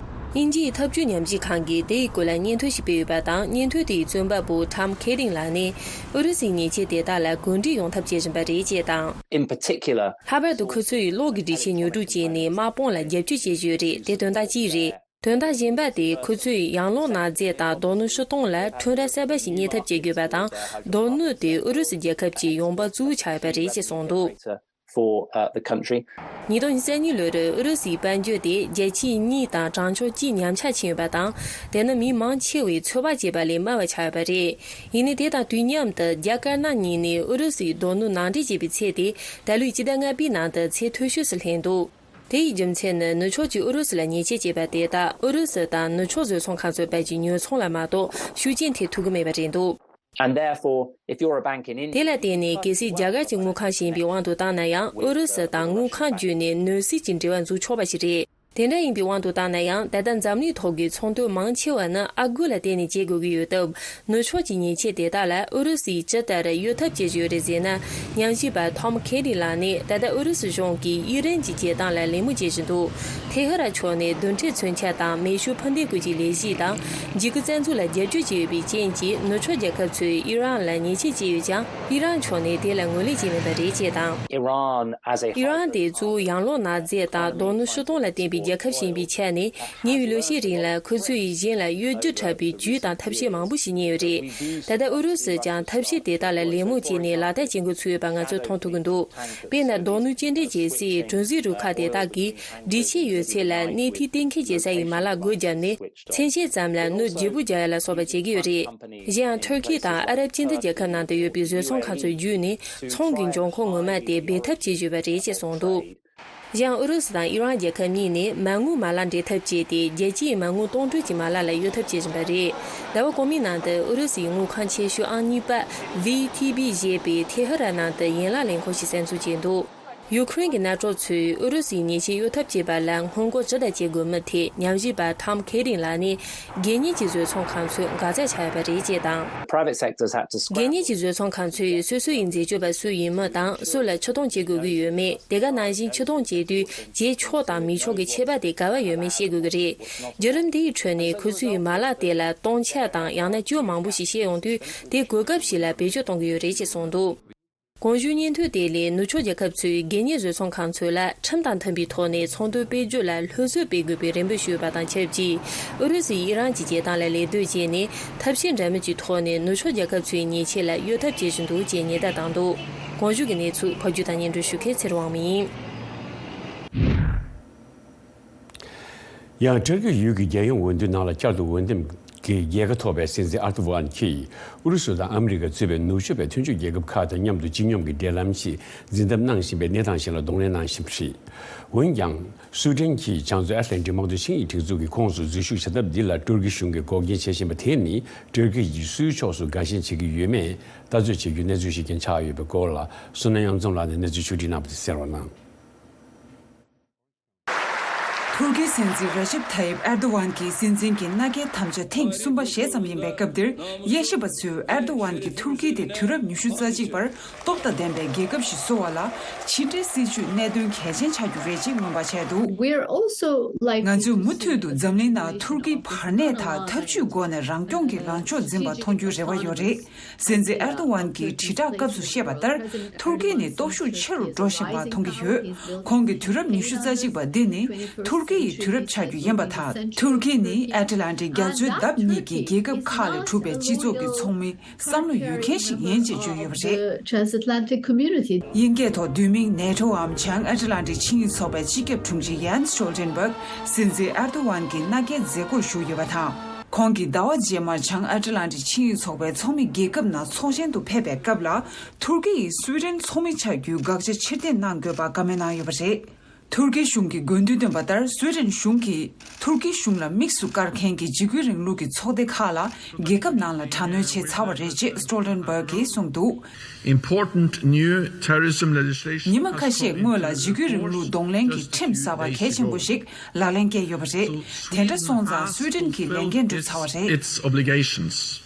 དབྱིན་ཇིའི་འཐབ་ཇུས་ཉམས་ཞིབ་ཁང་གིས་དེའི་སྐོར་ལ་སྙན་ཐོ་ཞིག་སྤེལ་ཡོད་པ་དང་། སྙན་ཐོ་དེའི་རྩོམ་པ་པོ་Tom Keating ལགས་ནི་ཨུ་རུ་སུའི་ཉེས་ཆད་དེ་དག་ལ་གོ་སྒྲིག་ཡོང་ཐབས་བྱེད་བཞིན་པ་རེད་ཅེས་དང་། In particular, ལྷག་པར་དུ་ཁོ་ཚོས་གློག་གི་སྒྲིག་ཆས་ཉོ་སྒྲུབ་བྱས་ནས་དམག་དཔུང་ལ་རྒྱབ་སྐྱོར་བྱེད་བཞིན་ཡོད་རེད། དེ་དོན་དག་གཅིག་རེད། དོན་དག་གཞན་པ་དེ། ཁོ་ཚོས་ཡང་ལོག་ནག་རྫས་དང་རྡོ་སྣུམ་ཕྱིར་གཏོང་ལ་ཁྲོམ་ར་གསར་པ་ཞིག་རྙེད་ཐབས་བྱེད་དགོས་པ་དང་། རྡོ་སྣུམ་དེ་ཨུ་རུ་སུ་རྒྱལ་ཁབ་ཀྱི་ཡོང་འབབ་གཙོ་བོ་ཆགས་ཡོད་པ་རེད་ཅེས་གསུངས་འདུག། For, uh, the country. ཉིས་སྟོང་ཉི་ཤུ་རྩ་གཉིས་ལོར་ཨུ་རུ་སུའི་དཔལ་འབྱོར་དེ་རྒྱལ་སྤྱིའི་གཉིས་དང་གྲངས་ཆོད་གཅིག་ཉམས་ཆག་ཕྱིན་ཡོད་པ་དང་། དེ་ནི་མི་མང་ཆེ་བས་ཚོད་དཔག་བྱས་པ་ལས་དམའ་བ་ཆགས་ཡོད་པ་རེད། ཡིན་ནའི། དེ་དང་དུས་མཉམ་དུ་རྒྱ་དཀར་ནག་གཉིས་ནས་ཨུ་རུ་སུའི་རྡོ་སྣུམ་ནང་འདྲེན་བྱས་པའི་ཚད་དེ་ད་ལོའི་སྤྱི་ཟླ་ལྔ་པའི་ནང་དུ་ཚད་མཐོ་ཤོས་སུ་ལྷུང་འདུག། དེ་ཡི་རྒྱུ་མཚན་ནི། ནུབ་ཕྱོགས་ཀྱིས་ཨུ་རུ་སུ་ལ་ཉེས་ཆད་བཅད་པ་དེ་དག་ཨུ་རུ་སུ་དང་ནུབ་ཕྱོགས་བཟོ་ཚོང་ཁང་ཚོའི་བར་གྱི་ཉོ་ཚོང་ལ་མ་གཏོགས་ཤུགས་རྐྱེན་ཐེབས་ཐུབ་ཀྱི་མེད་པ་རེད་འདུག། And therefore, if you're a bank in India, དེ་ལ་བརྟེན་ནས། གལ་སྲིད་རྒྱ་གར་གྱི་དངུལ་ཁང་ཞིག་ཡིན་པའི་དབང་དུ་བཏང་ན་ཡང་། ཨུ་རུ་སུ་དང་དངུལ་ཁང་བརྒྱུད་ནས་ནོར་སྲིད་ཀྱི་འབྲེལ་བ་འཛུགས་ཆོག་པ་ཞིག་རེད། དེ་འདྲ་ཡིན་པའི་དབང་དུ་བཏང་ན་ཡང་། ད་ལྟ་འཛམ་གླིང་ཐོག་གི་ཚོང་དོན་མང་ཆེ་བ་ནི་ཨ་སྒོར་ལ་བརྟེན་ནས་བྱེད་དགོས་ཀྱི་ཡོད་སྟབས། ནུབ་ཕྱོགས་ཀྱི་ཉེས་ཆད་དེ་དག་ལ་ཨུ་རུ་སུས་ཇི་ལྟར་གཡོལ་ཐབས་བྱེད་བཞིན་ཡོད་རེད་ཟེར་ན། ཉམས་ཞིབ་པ་Tom Keating ལགས་ནས། ད་ལྟ་ཨུ་རུ་སུ་གཞུང་གིས་ཨི་རན་གྱི་བྱེད་སྟངས་ལ་ལད་མོ་བྱེད་བཞིན་འདུག། ཐེ་ཧ་རན་ཕྱོགས་ནས་རྡུལ་ཕྲན་མཚོན་ཆ་དང་མེ་ཤུགས་འཕུར་མདེལ་སྐོར་གྱི་ལས་གཞི་དང་། འཇིགས་སྐུལ་རྩ་འཛུགས་ལ་རྒྱབ་སྐྱོར་བྱས་ཡོད་པའི་རྐྱེན་གྱིས། ནུབ་ཕྱོགས་རྒྱལ་ཁབ་ཚོས་ཨི་རན་ལ་ཉེས་ཆད་བཅད་ཡོད་ཀྱང་། ཨི་རན་ཕྱོགས་ནས་དེ་ལ་ངོས་ལེན་བྱས་མེད་པ་རེད་ཅེས་དང་། Iran as a ཨི་རན་དེ་གཙོ་བོ་ཡང་ལོག་ནག་རྫས་དང་རྡོ་སྣུམ་ཕྱིར་གཏོང་ལ་བརྟེན་པའི་རྒྱལ་ཁབ་ཞིག་ཡིན་པའི་ཆ་ནས། ཉེ་བའི་ལོ་ཤས་རིང་ལ་ཁོ་ཚོས་གཞན་ལ་གཡོ་སྒྱུ་འཁྲབ་པའི་ཇུས་དང་ཐབས་ཤེས་མང་པོ་ཞིག་རྙེད་ཡོད་རེད། ད་ལྟ་ཨུ་རུ་སུས་ཀྱང་ཐབས་ཤེས་དེ་དག་ལ་ལད་མོ་བྱས་ནས་ལག་བསྟར་བྱེད་འགོ་ཚུགས་ཡོད་པ་ང་ཚོས་མཐོང་ཐུབ་ཀྱི་འདུག། དཔེར་ན། རྡོ་སྣུམ་སྐྱེལ་འདྲེན་བྱེད་སའི་གྲུ་གཟིངས་རུ་ཁག་དེ་དག་གིས་སྒྲིག་ཆས་ཡོད་ཚད་ལ་གནས་ཐིག་གཏན་འཁེལ་བྱེད་ས་ཡི་མ་ལག་སྒོ་བརྒྱབ་ནས། མཚོན་ཆའི་ཙམ་ལ་སྣུམ་བརྗེ་པོ་རྒྱག་ཡ་ལ་སོགས་པ་བྱེད་ཀྱི་ཡོད་རེད། གཞན་ཡང་། ཐུར་ཁེ་དང་ཨ་རབ་སྤྱི་མཐུན་རྒྱལ་ཁབ་ནང་དུ་ཡོད་པའི་བཟོ་ཚོང་ཁང་ཚོའི་བརྒྱུད་ནས་ཚོང་གི་འབྱུང་ཁུངས་ངོ་མ་དེ་སྦས་ཐབས་བྱེད་བཞིན་པ་རེད་ཅེས་གསུངས་འདུག། གཞན་ཡང་། ཨུ་རུ་སུ་དང་ཨི་རན་རྒྱལ་ཁབ་གཉིས་ནས་མ་དངུལ་མ་ལག་འབྲེལ་ཐབས་བྱས་ཏེ། རྒྱལ་སྤྱིའི་མ་དངུལ་གཏོང་སྤྲོད་ཀྱི་མ་ལག་ལ་གཡོལ་ཐབས་བྱེད་བཞིན་པ་རེད། ཟླ་བ་གོང་མའི་ནང་དུ་ཨུ་རུ་སུའི་དངུལ་ཁང་ཆེ་ཤོས་ཨང་གཉིས་པ་ཝི་ཐི་བི་ཞེས་པས་ཐེ་ཧ་རན་ནང་དུ་ཡན་ལག་ལས་ཁུངས་ཤིག་གསར་འཛུགས་བྱས་འདུག། ཡུ་ཁུ་རེན་གྱི་མནའ་གྲོགས་ཚོས་ཨུ་རུ་སུའི་ཉེས་ཆད་གཡོལ་ཐབས་བྱེད་པ་ལ་སྔོན་འགོག་ཇི་ལྟར་བྱེད་དགོས་མིན་ཐད་ཉམས་ཞིབ་པ་ཐམ་ཁེ་རིང་ལགས་ནས་སྒེར་གཉེར་གྱི་བཟོ་ཚོང་ཁང་ཚོས་འགག་རྩར་ཆགས་ཡོད་པ་རེད་ཅེས་དང་། Private sectors have to scramble. སྒེར་གཉེར་གྱི་བཟོ་ཚོང་ཁང་ཚོས་སོ་སོ་ཡི་འཛད་སྤྱོད་པ་སུ་ཡིན་མིན་དང་སུ་ལ་ཕྱིར་གཏོང་བྱེད་དགོས་ཀྱི་ཡོད་མེད། དེ་ག་ནང་བཞིན་ཕྱིར་གཏོང་བྱེད་དུས་བྱེད་ཆོག་དང་མི་ཆོག་གི་ཁྱད་པར་དེ་ག་བར་ཡོད་མེད་ཤེས་དགོས་ཀྱི་རེད། བརྒྱུད་རིམ་དེའི་ཁྲོད་ནས་ཁོ་ཚོས་མ་ལག་དེ་ལ་སྟོང་ཆ་དང་ཡང་ན་སྐྱོན་མང་པོ་ཞིག་བཤད་ཡོང་དུས་དེ་གོ་སྐབས་ཤིག་ལ་བེད་སྤྱོད་གཏོང་གི་ཡོད་རེད་ཅེས་གསུངས་འདུག། གོང་ཞུས་སྙན་ཐོ་དེ་ལས་ནུབ་ཕྱོགས་རྒྱལ་ཁབ་ཚོས་སྒེར་གཉེར་བཟོ་ཚོང་ཁང་ཚོ་ལ་ཁྲིམས་དང་མཐུན་པའི་ཐོག་ནས་ཚོང་དོན་སྤེལ་རྒྱུ་ལ་སློབ་གསོ་སྤེལ་དགོས་པའི་རེ་འབོད་ཞུས་པ་དང་ཆབས་ཅིག། ཨུ་རུ་སུས་ཨི་རན་གྱི་རྒྱལ་ཐང་ལ་ལད་ཟློས་བྱས་ནས་ཐབས་ཤེས་འདྲ་མིན་གྱི་ཐོག་ནས་ནུབ་ཕྱོགས་རྒྱལ་ཁབ་ཚོའི་ཉེས་ཆད་ལ་གཡོལ་ཐབས་བྱེད་བཞིན་འདུག་ཅེས་ཉེན་བརྡ་བཏང་འདུག། གོང་ཞུས་ཀྱི་གནས་ཚུལ་ཕབ་སྒྱུར་དང་སྙན་སྒྲོན་ཞུ་མཁན་ཚེ་རིང་དབང་མོ་ཡིན། ཡང་ཏུར་ཀི་ཡུལ་གྱི་རྒྱལ་ཡོངས་འོས་བསྡུའི་ནང་ལ་བསྐྱར་དུ་འོས་འདེམས་ཀྱི་རྒྱལ་ཁ་ཐོབ་པའི་སྲིད་འཛིན་ཨར་ཏུ་ཝན་གྱིས་ཨུ་རུ་སུ་དང་ཨ་མི་རི་ཀ་གཙོས་པའི་ནུབ་ཕྱོགས་པའི་མཐུན་ཕྱོགས་རྒྱལ་ཁབ་ཁག་དང་མཉམ་དུ་སྤྱི་སྙོམས་ཀྱི་འབྲེལ་ལམ་ཞིག་འཛིན་ཐབས་གནང་བཞིན་པའི་གནས་སྟངས་ཤིག་ལ་གདོང་ལེན་གནང་བཞིན་པ་རེད། འོན་ཀྱང་། སུའེ་ཏེན་གྱིས་བྱང་མཚོ་ཨེཊ་ལན་ཏིག་དམག་དོན་ཆིངས་ཡིག་སྒྲིག་འཛུགས་ཀྱི་ཁོངས་སུ་འཛུལ་ཞུགས་བྱ་ཐབས་འདི་ལ་ཏུར་ཀི་གཞུང་གིས་འགོག་རྐྱེན་བྱེད་བཞིན་པ་དེ་ནི་ཏུར་ཀི་ཡིས་སུའི་ཕྱོགས་སུ་དགའ་ཞེན་བྱེད་ཀྱི་ཡོད་མེད་ལྟ་ཚོད་བྱེད་རྒྱུའི་གནས་ཚུལ་ཞིག་ཀྱང་ཆགས་ཡོད་པའི་སྐོར་ལ་བསོད་ནམས་གཡང་འཛོམས་ལགས་ནས་གནས་ཚུལ་ཕྱོགས་སྒྲིག་གནང་བ་དེ་གསན་རོགས་གནང་། ཐུར་ཀིའི་སྲིད་འཛིན་ར་ཇིབ་ཐ་ཡིབ་ཨེར་དོ་ཝན་གྱི་སྲིད་འཛིན་གྱི་མནའ་གན་དམ་བཅའ་ཐེངས་གསུམ་པ་ཞེས་ཙམ་ཡིན་པའི་སྐབས་འདིར། དབྱེ་ཞིབ་པ་ཚོས་ཨེར་དོ་ཝན་གྱིས་ཐུར་ཀི་དེ་དུས་རབས་ཉི་ཤུ་རྩ་གཅིག་པར་སྟོབས་དང་ལྡན་པའི་རྒྱལ་ཁབ་ཞིག་བཟོ་བ་ལ་ཕྱི་འབྲེལ་སྲིད་ཇུས་གནད་དོན་གལ་ཆེན་ཆགས་རྒྱུ་རེད་ཅེས་སྨོན་པ་བྱས་འདུག། We're also likely ང་ཚོས་མུ་མཐུད་དུ་འཛམ་གླིང་ནང་ཐུར་ཀིའི་བར་གནས་དང་འཐབ་ཇུས་སྒོ་ནས་རང་སྐྱོང་གི་ལངས་ཕྱོགས་འཛིན་པ་མཐོང་རྒྱུའི་རེ་བ་ཡོད་རེད། སྲིད་འཛིན་ཨེར་དོ་ཝན་གྱིས་དྲིལ་བསྒྲགས་སྐབས་སུ་བཤད་པ་ལྟར། ཐུར་ཀི་ནི་སྟོབས་ཤུགས་ཆེ་རུ་འགྲོ་བཞིན་པ་མཐོང་གི་ཡོད། ཁོང་གི་དུས་རབས་ཉི་ཤུ་རྩ་གཅིག་པ་འདི་ནི་ཐུར་ཀི་ཡི་དུས་རབས་ཆགས་རྒྱུ་ཡིན་པ་དང་། ཐུར་ཀི་ནི་ཨེཊ་ལན་ཏིག་རྒྱ་མཚོའི་ལྡབ་གཉིས་ཀྱི་རྒྱལ་ཁབ་ཁག་ལས་གྲུབ་པའི་སྤྱི་ཚོགས་ཀྱི་ཚོགས་མི་བསམ་བློ་ཡོད་མཁན་ཞིག་ཡིན་ཅེས་བརྗོད་ཡོད་པ་རེད། Transatlantic community དབྱིན་སྐད་ཐོག་བསྡུས་མིང་ནེ་ཊོའམ་བྱང་ཨེཊ་ལན་ཏིག་ཆིངས་ཡིག་ཚོགས་པའི་སྤྱི་ཁྱབ་དྲུང་ཆེ་ཡན་སི་སྟོལ་ཊེན་བྷག་སྲིད་འཛིན་ཨེར་དོ་ཝན་གྱི་མནའ་གན་མཛད་སྒོར་ཞུགས་ཡོད་པ་དང་། ཁོང་གིས་ཟླ་བ་རྗེས་མར་བྱང་ཨེཊ་ལན་ཏིག་ཆིངས་ཡིག་ཚོགས་པའི་ཚོགས་མི་རྒྱལ་ཁབ་ནང་ཚོགས་ཆེན་དུ་ཕེབས་པའི་སྐབས་ལ། ཐུར་ཀི་ཡིས་སུའེ་ཏེན་ཚོགས་མི་ཆགས་རྒྱུའི་དགག་བྱ་ཕྱིར་འཐེན་གནང་དགོས་པར་བཀའ་མོལ་གནང་ཡོད་པ་རེད། ཐུར་ཀི་གཞུང་གིས་དགོས་འདུན་བཏོན་པ་ལྟར། སུའེ་ཏེན་གཞུང་གིས་ཐུར་ཀི་གཞུང་ལ་དམིགས་སུ་བཀར་མཁན་གྱི་འཇིགས་སྐུལ་རིང་ལུགས་ཀྱི་ཚོགས་སྡེ་ཁག་ལ་རྒྱལ་ཁབ་ནང་ལ་དྲག་གནོན་བྱས་ཚར་བ་རེད་ཅེས་སྟོལ་ཊེན་བྷག་གིས་གསུངས་འདུག། Important new terrorism legislation ཉི་མ་ཁ་ཤས་སྔོན་ལ་འཇིགས་སྐུལ་རིང་ལུགས་གདོང་ལེན་གྱི་ཁྲིམས་གསར་པ་གལ་ཆེན་པོ་ཞིག་ལག་ལེན་བཀལ་ཡོད་པ་རེད། དེ་འདྲ་སོང་ཙང་སུའེ་ཏེན་གྱི་ལས་འགན་འགྲུབ་ཚར་བ་རེད། Its obligations.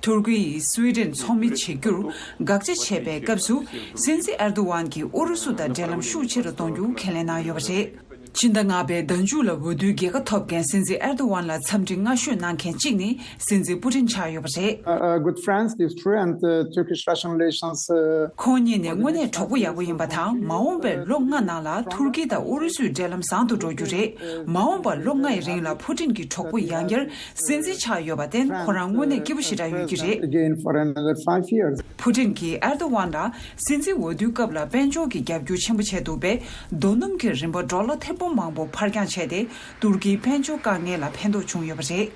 ཐུར་ཀི་ཡིས་སུའེ་ཏེན་ཚོགས་མི་བྱེད་རྒྱུར་དགག་བྱ་བྱས་པའི་སྐབས་སུ། སྲིད་འཛིན་ཨེར་དོ་ཝན་གྱིས་ཨུ་རུ་སུ་དང་འབྲེལ་ལམ་ཤུགས་ཆེ་རུ་གཏོང་རྒྱུ་ཁས་ལེན་གནང་ཡོད་པ་རེད། ཕྱི་ཟླ་ལྔ་པའི་ཟླ་མཇུག་ལ་འོས་བསྡུའི་རྒྱལ་ཁ་ཐོབ་མཁན་སྲིད་འཛིན་ཨེར་དོ་ཝན་ལ་འཚམས་འདྲི་སྔ་ཤོས་གནང་མཁན་གཅིག་ནི་སྲིད་འཛིན་པུ་ཏིན་ཆགས་ཡོད་པ་རེད། Uh, uh, good friends, it's true, and uh, Turkish-Russian relations. Uh, ཁོང་གཉིས་ནི་དངོས་གནས་གྲོགས་པོ་ཡག་པོ་ཡིན་པ་དང་། མ་འོངས་པའི་ལོ་ལྔ་ནང་ལ་ཐུར་ཀི་དང་ཨུ་རུ་སུའི་འབྲེལ་ལམ་བཟང་དུ་འགྲོ་རྒྱུ་རེད། མ་འོངས་པ་ལོ་ལྔ་ཡི་རིང་ལ་པུ་ཏིན་གྱི་གྲོགས་པོ་ཡང་བསྐྱར་སྲིད་འཛིན་ཆགས་ཡོད་པར་བརྟེན། ཁོ་རང་དངོས་གནས་སྐྱིད་པོ་ཞེ་དྲག་ཡོད་ཀྱི་རེད། Again for another five years. པུ་ཏིན་གྱིས་ཨེར་དོ་ཝན་ལ་སྲིད་འཛིན་འོས་བསྡུའི་སྐབས་ལ་དཔལ་འབྱོར་གྱི་རྒྱབ་སྐྱོར་ཆེན་པོ་བྱས་འདུག་པས། རྡོ་སྣུམ་གྱི་རིན་པ་ཌོ་ལར་ཐེར་འབུམ་མང་པོ་འཕར་འགྱངས་བྱས་ཏེ། ཏུར་ཀིའི་དཔལ་འབྱོར་དཀའ་ངལ་ལ་ཕན་ཐོགས་བྱུང་ཡོད་པ་རེད།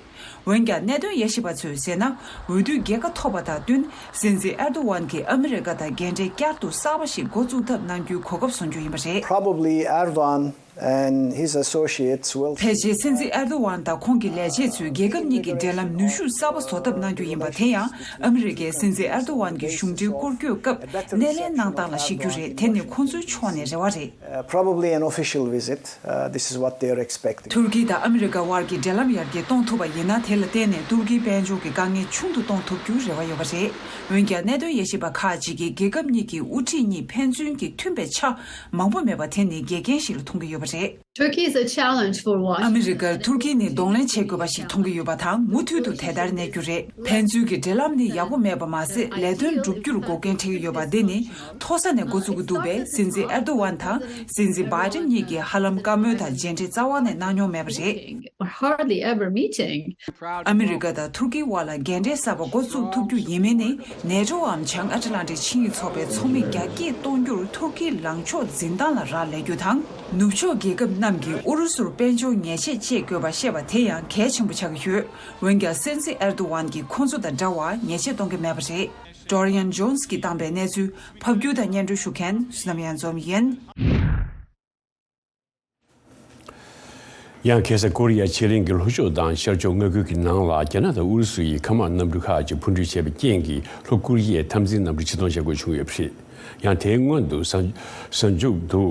འོན་ཀྱང་། གནད་དོན་དབྱེ་ཞིབ་པ་ཚོས་ཟེར་ན། འོས་བསྡུའི་རྒྱལ་ཁ་ཐོབ་པ་དང་བསྟུན། སྲིད་འཛིན་ཨེར་དོ་ཝན་གྱིས་ཨ་མི་རི་ཀ་དང་འགན་འབྲེལ་བསྐྱར་དུ་གསར་པ་ཞིག་འགོ་བཙུགས་ཐབས་གནང་རྒྱུའི་གོ་སྐབས་བཟོ་རྒྱུ་ཡིན་པ་རེད། Probably Erdogan and his associates will ཕལ་ཆེར་སྲིད་འཛིན་ཨེར་དོ་ཝན་དང་ཁོང་གི་ལས་བྱེད་ཚོས་རྒྱལ་ཁབ་གཉིས་ཀྱི་འབྲེལ་ལམ་ནུས་ཤུགས་གསར་པ་བཟོ་ཐབས་གནང་རྒྱུ་ཡིན་པ། དེ་ཡང་ཨ་མི་རི་ཀས་སྲིད་འཛིན་ཨེར་དོ་ཝན་གྱི་གཞུང་འབྲེལ་སྐོར་སྐྱོད་སྐབས་སྣེ་ལེན་གནང་སྟངས་ལ་གཞིགས་རྒྱུ་རེད། དེ་ནི་ཁོང་ཚོའི་ཕྱོགས་ནས་རེ་བ་རེད། Uh, probably an official visit. Uh, this is what they are expecting. ཐུར་ཀི་དང་ཨ་མི་རི་ཀ་དབར་གྱི་འབྲེལ་ལམ་ཡར་རྒྱས་གཏོང་ཐུབ་པ་ཡིན་ན། དེ་ལ་བརྟེན་ནས་ཏུར་ཀིའི་དཔལ་འབྱོར་གྱི་དཀའ་ངལ་ཆུང་དུ་གཏོང་ཐུབ་རྒྱུའི་རེ་བ་ཡོད་པ་རེད། འོན་ཀྱང་། གནད་དོན་དབྱེ་ཞིབ་པ་ཁག་ཅིག་གིས་རྒྱལ་ཁབ་གཉིས་ཀྱི་དབུ་ཁྲིད་གཉིས་ཕན་ཚུན་གྱི་མཐུན་པའི་ཆ་མང་པོ་མེད་པ་དེ་ནི་འགལ་རྐྱེན་ཞིག་ལ་མཐོང་གི་ཡོད་པ་རེད། Turkey is a challenge for Washington. ཨ་མི་རི་ཀར་ཐུར་ཀི་ནི་གདོང་ལེན་བྱེད་དགོས་པ་ཞིག་མཐོང་གི་ཡོད་པ་དང་། མུ་མཐུད་དུ་དེ་ལྟར་གནས་རྒྱུ་རེད། ཕན་ཚུན་གྱི་འབྲེལ་ལམ་ནི་ཡག་པོ་མེད་པ་མ་ཟད། ལས་དོན་བསྒྲུབ་རྒྱུར་འགོག་རྐྱེན་འཕྲད་ཀྱི་ཡོད་པ་འདི་ནི་མཐོ་ས་ནས་འགོ་བཙུགས་ཀྱི་འདུག་པས། སྲིད་འཛིན་ཨེར་དོ་ཝན་དང་སྲིད་འཛིན་བྷའི་ཏིན་གཉིས་ཀྱིས་ཧ་ལམ་བཀའ་མོལ་དང་མཇལ་འཕྲད་རྩ་བ་ནས་གནང་མྱོང་མེད་པ་རེད། Hardly ever meeting. ཨ་མི་རི་ཀ་དང་ཐུར་ཀིའི་དབར་ལ་འགན་འབྲེལ་གསར་པ་འགོ་བཙུགས་ཐུབ་རྒྱུ་ཡིན་མིན་ནི། ནེ་ཊོའམ་བྱང་ཨེཊ་ལན་ཏིག་ཆིངས་ཡིག་ཚོགས་པའི་ཚོགས་མི་རྒྱ་སྐྱེད་གཏོང་རྒྱུར་ཐུར་ཀིའི་ལངས་ཕྱོགས་འཛིན་སྟངས་ལ་རག་ལས་རྒྱུ་དང་། ནུབ་ཕྱོགས་རྒྱལ་ཁབ་རྣམས་ཀྱིས་ཨུ་རུ་སུར་དཔལ་འབྱོར་ཉེས་ཆད་གཅོད་དགོས་པ་བཤད་པ་དེ་ཡང་གལ་ཆེན་པོ་ཆགས་ཀྱི་ཡོད། འོན་ཀྱང་། སྲིད་འཛིན་ཨེར་དོ་ཝན་གྱིས་ཁོང་ཚོ་དང་འདྲ་བར་ཉེས་ཆད་གཏོང་གི་མེད་པ་རེད། ཏོ་རི་ཡན་ཇོན་སི་གིས་བཏང་པའི་གནས་ཚུལ་ཕབ་སྒྱུར་དང་སྙན་སྒྲོན་ཞུ་མཁན་བསོད་ནམས་གཡང་འཛོམས་ཡིན། ཡང་ཁ་སང་ཀོ་རི་ཡ་ཆེ་གླིང་གི་ལྷོ་ཕྱོགས་དང་ཤར་ཕྱོགས་མངའ་ཁུལ་གྱི་ནང་ལ་རྒྱ་ནག་དང་ཨུ་རུ་སུ་ཡི་མཁའ་དམག་གནམ་གྲུ་ཁག་ཅིག་འཕུར་འགྲུལ་བྱས་པའི་རྐྱེན་གྱིས་ལྷོ་ཀོ་རི་ཡའི་འཐབ་འཛིང་གནམ་གྲུ་ཕྱིར་གཏོང་བྱེད་དགོས་བྱུང་ཡོད་པ་རེད། ཡང་དེའི་སྔོན་དུ་གཟའ་གཟའ་མཇུག་ཏུ་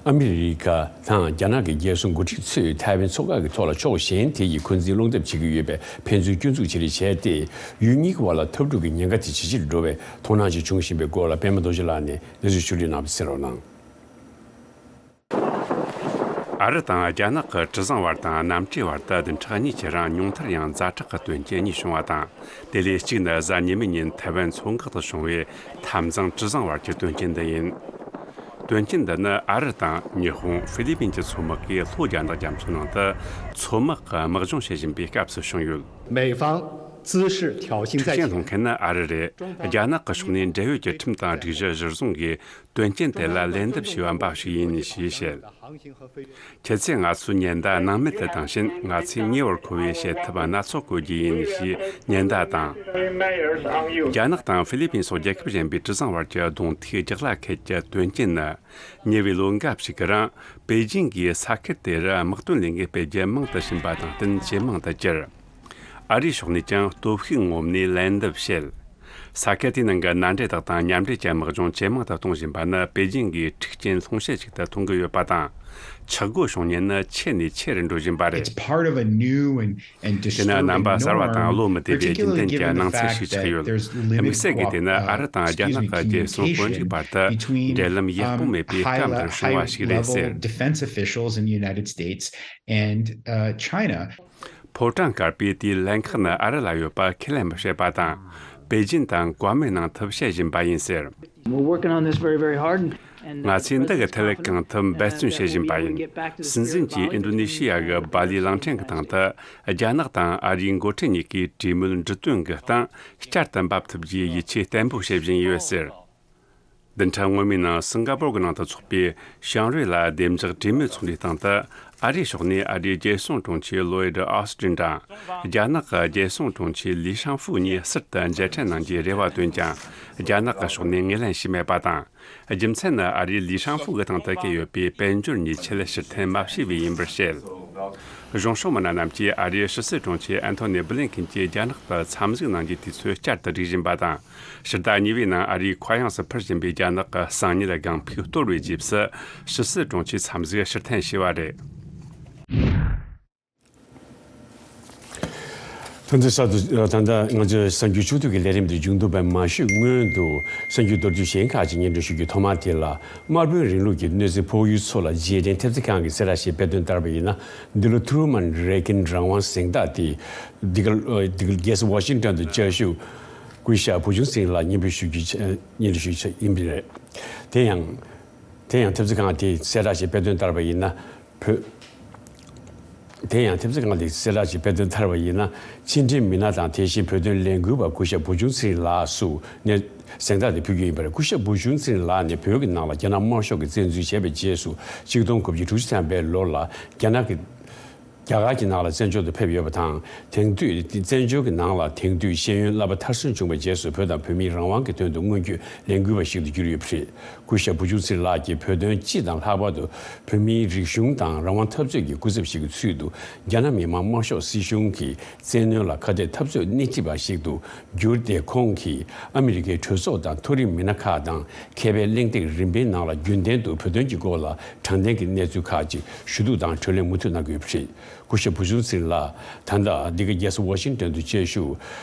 ཨ་མི་རི་ཀ་དང་རྒྱ་ནག་གི་རྒྱལ་སྲུང་འགོ་ཁྲིད་ཚོས་ཐའེ་ཝན་མཚོ་འགག་གི་ཐོག་ལ་ཕྱོགས་གཞན་དེ་ཡི་འཁོན་འཛིན་སློང་ཐབས་བྱེད་ཀྱི་ཡོད་པའི་ཕན་ཚུན་སྐྱོན་འཛུགས་བྱེད་རེས་བྱས་ཏེ། ཡུལ་གཉིས་ཀྱི་བར་ལ་འཐབ་འཁྲུག་གི་ཉེན་ཁ་དེ་ཇེ་ཆེར་འགྲོ་བའི་དོགས་སྣང་ཞིག་འབྱུང་བཞིན་པའི་སྐོར་ལ་པད་མ་རྡོ་རྗེ་ལགས་ནས་གནས་ཚུལ་ཕྱོགས་སྒྲིག་གནང་བ་གསན་རོགས་གནང་། ཨ་རི་དང་རྒྱ་ནག་གི་གྲུ་གཟིངས་བར་དང་གནམ་གྲུའི་བར་དུ་བདུན་ཕྲག་གཉིས་ཀྱི་རིང་ཉུང་མཐར་ཡང་ཛ་དྲག་གི་དོན་རྐྱེན་གཉིས་བྱུང་བ་དང་། དེ་ལས་གཅིག་ནི་གཟའ་ཉི་མའི་ཉིན་ཐའེ་ཝན་མཚོ་འགག་ཏུ་བྱུང་བའི་འཐབ་འཛིང་གྲུ་གཟིངས་བར་གྱི་དོན་རྐྱེན་འདི་ཡིན། དོན་རྐྱེན་འདི་ནི་ཨ་རི་དང་ཉི་ཧོང་ཧྥི་ལི་པིན་གྱི་མཚོ་དམག་གིས་ལྷོ་རྒྱ་ནག་རྒྱ་མཚོའི་ནང་དུ་མཚོ་དམག་གི་དམག་སྦྱོང་བྱེད་བཞིན་པའི་སྐབས་སུ་བྱུང་ཡོད། 美方姿势挑衅在前。 འཕྲོག་བཅོམ་སློང་མཁན་ནི་ཨ་རི་རེད། རྒྱ་ནག་གི་ཕྱོགས་ནས་འབྲེལ་ཡོད་ཀྱི་ཁྲིམས་དང་སྒྲིག་གཞི་གཞིར་བཟུང་གིས་དོན་རྐྱེན་དེ་ལ་ལན་འདེབས་བྱས་པ་འབའ་ཞིག་ཡིན་ཞེས་བཤད། ཁྱེད་ཚོས་ང་ཚོའི་ཉེན་བརྡ་སྣང་མེད་དུ་བཏང་ཕྱིན། ང་ཚོས་ཉེ་བར་མཁོ་བའི་བྱེད་ཐབས་སྣ་ཚོགས་བཀོལ་རྒྱུ་ཡིན་ཞེས་ཉེན་བརྡ་བཏང་། རྒྱ་ནག་དང་ཧྥི་ལི་པིན་སོགས་རྒྱལ་ཁབ་གཞན་པའི་གྲུ་གཟིངས་བར་གྱི་གདོང་ཐུག་རྒྱག་ལ་འཁེལ་གྱི་དོན་རྐྱེན་ནི། ཉེ་བའི་ལོ་འགའ་ཞིག་གི་རིང་པེ་ཅིང་གིས་ས་ཁུལ་དེར་དམག་དོན་ལས་འགུལ་སྤེལ་རྒྱུ་མང་དུ་ཕྱིན་པ་དང་བསྟུན་ཇེ་མང་དུ་གྱུར། ཨ་རིའི་ཕྱོགས་ནས་ཀྱང་སྟོབས་ཤུགས་ངོམ་ནས་ལན་འདེབས་བྱེད། ས་ཁུལ་དེའི་ནང་གི་མནའ་འབྲེལ་དག་དང་མཉམ་འབྲེལ་གྱི་དམག་སྦྱོང་ཇེ་མང་དུ་གཏོང་བཞིན་པ་ནི་པེ་ཅིང་གིས་འཁྲུག་རྐྱེན་སློང་བྱེད་ཅིག་ཏུ་མཐོང་གི་ཡོད་པ་དང་། ཆག་སྒོ་བྱུང་ཉེན་ནི་ཆེ་ནས་ཆེ་རུ་འགྲོ་བཞིན་པ་རེད། It's part of a new and དེ་ནི་རྣམ་པ་གསར་བ་དང་བློ་མི་བདེ་བའི་རྒྱུན་ལྡན་གྱི་སྣང་ཚུལ་ཞིག་ཆགས་ཡོད། དམིགས་བསལ་གྱིས་དེ་ནི་ཨ་རི་དང་རྒྱ་ནག་གི་རྒྱལ་སྲུང་དཔོན་རིགས་བར་དུ་འབྲེལ་ལམ་ཡག་པོ་མེད་པའི་སྐབས་འདིར་བྱུང་བ་ཞིག་རེད་ཟེར། Defense officials in the United States and uh, China. ཕོ་བྲང་དཀར་པོས་དེའི་ལན་ཁག་ནི་ཨ་རི་ལ་ཡོད་པ་ཁས་ལེན་མི་བྱེད་པ་དང་། པེ་ཅིན་དང་བཀའ་མོལ་གནང་ཐབས་བྱེད་བཞིན་པ་ཡིན་ཟེར། We're working on this very, very hard. ང་ཚོས་འདི་གི་ཐད་གང་ཐུབ་འབད་བརྩོན་བྱེད་བཞིན་པ་ཡིན། སྲིད་འཛིན་གྱིས་ཨིན་ཌོ་ནེ་ཤི་ཡ་གི་སྦ་ལི་གླིང་ཕྲན་གྱི་སྟེང་དུ་རྒྱ་ནག་དང་ཨ་རིའི་འགོ་ཁྲིད་གཉིས་ཀྱིས་གྲོས་མོལ་འབྲི་དོན་གྱི་སྟེང་བསྐྱར་དུ་འབབ་ཐུབ་རྒྱུའི་ཡིད་ཆེས་བརྟན་པོ་བྱེད་བཞིན་ཡོད་ཟེར། བདུན་ཕྲག་སྔོན་མའི་ནང་སིང་ག་པོར་གྱི་ནང་དུ་འཚོགས་པའི་ཞང་རུས་ལ་བདེ་འཇགས་གྲོས་མོལ་ཚོགས་འདུའི་སྟེང་དུ། ཨ་རིའི་ཕྱོགས་ནས་ཨ་རིའི་རྒྱལ་སྲུང་དྲུང་ཆེ་ལོ་ཡིད་ཨོ་སི་ཏྲིན་དང་རྒྱ་ནག་གི་རྒྱལ་སྲུང་དྲུང་ཆེ་ལི་ཤང་ཧྥུ་གཉིས་ཟུར་དུ་མཇལ་འཕྲད་གནང་རྒྱུའི་རེ་བ་བཏོན་ཀྱང་། རྒྱ་ནག་གི་ཕྱོགས་ནས་ངོས་ལེན་བྱས་མེད་པ་དང་། རྒྱུ་མཚན་ནི་ཨ་རིས་ལི་ཤང་ཧྥུ་གི་སྟེང་དུ་བཀལ་ཡོད་པའི་དཔལ་འབྱོར་ཉེས་ཆད་ཕྱིར་འཐེན་མ་བྱས་པས་ཡིན་པར་བཤད། གཞུང་ཕྱོགས་མི་སྣ་རྣམས་ཀྱིས་ཨ་རིའི་ཕྱི་སྲིད་དྲུང་ཆེ་ཨན་ཐོ་ནི་བྷི་ལིན་ཁིན་གྱིས་རྒྱ་ནག་ཏུ་འཚམས་གཟིགས་གནང་རྒྱུའི་དུས་ཚོད་བསྐྱར་དུ་སྒྲིག་བཞིན་པ་དང་། ཕྱི་ཟླ་གཉིས་པའི་ནང་ཨ་རིའི་ཁ་གཡང་སུ་འཕུར་བཞིན་པའི་རྒྱ་ནག་གི་གསང་ཉུལ་སྒང་ཕུག་གཏོར་བའི་རྗེས་སུ། ཕྱི་སྲིད་དྲུང་ཆེའི་འཚམས་གཟིགས་ཕྱིར་འཐེན་བྱས་པ་རེད། ད་ལྟ་གསར་དུ། ད་ལྟ་ང་ཚོའི་གསར་འགྱུར་ཕྱོགས་བསྡུས་ཀྱི་ལས་རིམ་འདི་མཇུག་བསྡུ་བའི་མ་ཞུས་སྔོན་དུ། གསར་འགྱུར་མདོར་བསྡུས་གཞན་ཁག་ཅིག་སྙན་སྒྲོན་ཞུ་རྒྱུའི་ཐོག་མ་དེ་ལ། དམར་པོའི་རིང་ལུགས་ཀྱི་གནོད་འཚེ་ཕོག་ཡུལ་ཚོ་ལ་རྗེས་དྲན་ཐེབས་རྩ་ཁང་གིས་གསལ་བསྒྲགས་ཤིག་སྤེལ་དོན་ལྟར་བ་ཡིན་ན། འདི་ལོ་ཐུ་རུ་མན་རེ་ཀིན་རང་དབང་གཟེངས་རྟགས་དེ། འདི་ག་འདི་ག་རྒྱལ་ས་ཝ་ཤིང་ཏོན་དུ་བཅའ་བཞུགས་སྐུ་ཞབས་བུ་ཆུང་ཚེ་རིང་ལགས་སྙན་སྒྲོན་ཞུ་རྒྱུ་ཆ་སྙན་སྒྲོན་ཞུ་རྒྱུ་ཡིན་པ་རེད། དེ་ཡང་། དེ་ཡང་ཐེབས་རྩ་ཁང་དེས་གསལ་བསྒྲགས་ཤིག་སྤེལ་དོན་ལྟར་བ་ཡིན་ན། བོད། དེ་ཡང་ཐེབས་རྩ་ཁང་དེས་གསལ་བསྒྲགས་ཤིག་སྤེལ་དོན་ལྟར་བ་ཡིན་ན། ཕྱི་འབྲེལ་མི་སྣ་དང་དེ་བཞིན་བོད་དོན་ལས་འགུལ་བ་སྐུ་ཞབས་བུ་ཆུང་ཚེ་རིང་ལགས་སུ་ནས་གཟེངས་རྟགས་དེ་ཕུལ་རྒྱུ་ཡིན་པ་རེད། སྐུ་ཞབས་བུ་ཆུང་ཚེ་རིང་ལགས་ནས་བོད་ཀྱི་ནང་ལ་རྒྱ་ནག་དམར་ཤོག་གིས་བཙན་འཛུལ་བྱས་པའི་རྗེས་སུ་ཆིག་སྟོང་དགུ་བརྒྱ་དྲུག་ཅུ་ཐམ་པའི་ལོ་ལ་རྒྱ་ནག་གི་རྒྱ་གར་གྱི་ནང་ལ་བཙན་བྱོལ་དུ་ཕེབས་ཡོད་པ་དང་། དེང་དུས་བཙན་བྱོལ་གྱི་ནང་ལ་དེང་དུས་ཤེས་ཡོན་བསླབ་པ་མཐར་སོན་བྱུང་བའི་རྗེས་སུ་བོད་དང་བོད་མིའི་རང་དབང་གི་དོན་དུ་སྔོན་སྐྱོད་ལས་འགུལ་བ་ཞིག་ཏུ་གྱུར་ཡོད་པ་རེད། སྐུ་ཞབས་བུ་ཆུང་ཚེ་རིང་ལགས་ཀྱིས་བོད་དོན་སྤྱི་དང་ལྷག་པར་དུ་བོད་མིའི་རིག་གཞུང་དང་རང་དབང་འཐབ་རྩོད་ཀྱི་སྐུ་ཚབ་ཞིག་གི་ཚུལ་དུ། རྒྱ་ནག་མི་དམངས་དམར་ཤོག་སྲིད་གཞུང་གི་བཙན་གནོན་ལ་ཁ་གཏད་འཐབ་རྩོད་སྣེ་ཁྲིད་པ་ཞིག་ཏུ་གྱུར་ཏེ། ཁོང་གིས་ཨ་མི་རི་ཀའི་གྲོས་ཚོགས་དང་མཐོ་རིམ་མི་སྣ་ཁག་དང་། མཁས་པའི་གླེང་སྟེགས་རིམ་པའི་ནང་ལ་རྒྱུན་ལྡན་དུ་བོད་དོན་གྱི་སྐོར་ལ་དྲང་བདེན་གྱི་གནས་ཚུལ་ཁག་ཅིག་ཞུ་གཏུག་དང་གྲོས་གླེང་མུ་མཐུད་གནང་གི་ཡོད་པ་རེད། སྐུ་ཞབས་བུ་ཆུང་ཚེ་རིང་ལགས་ད་ལྟ་འདི་ག་རྒྱལ་ས་ཝ་ཤིང་ཏོན་དུ་བཅའ་བཞུགས་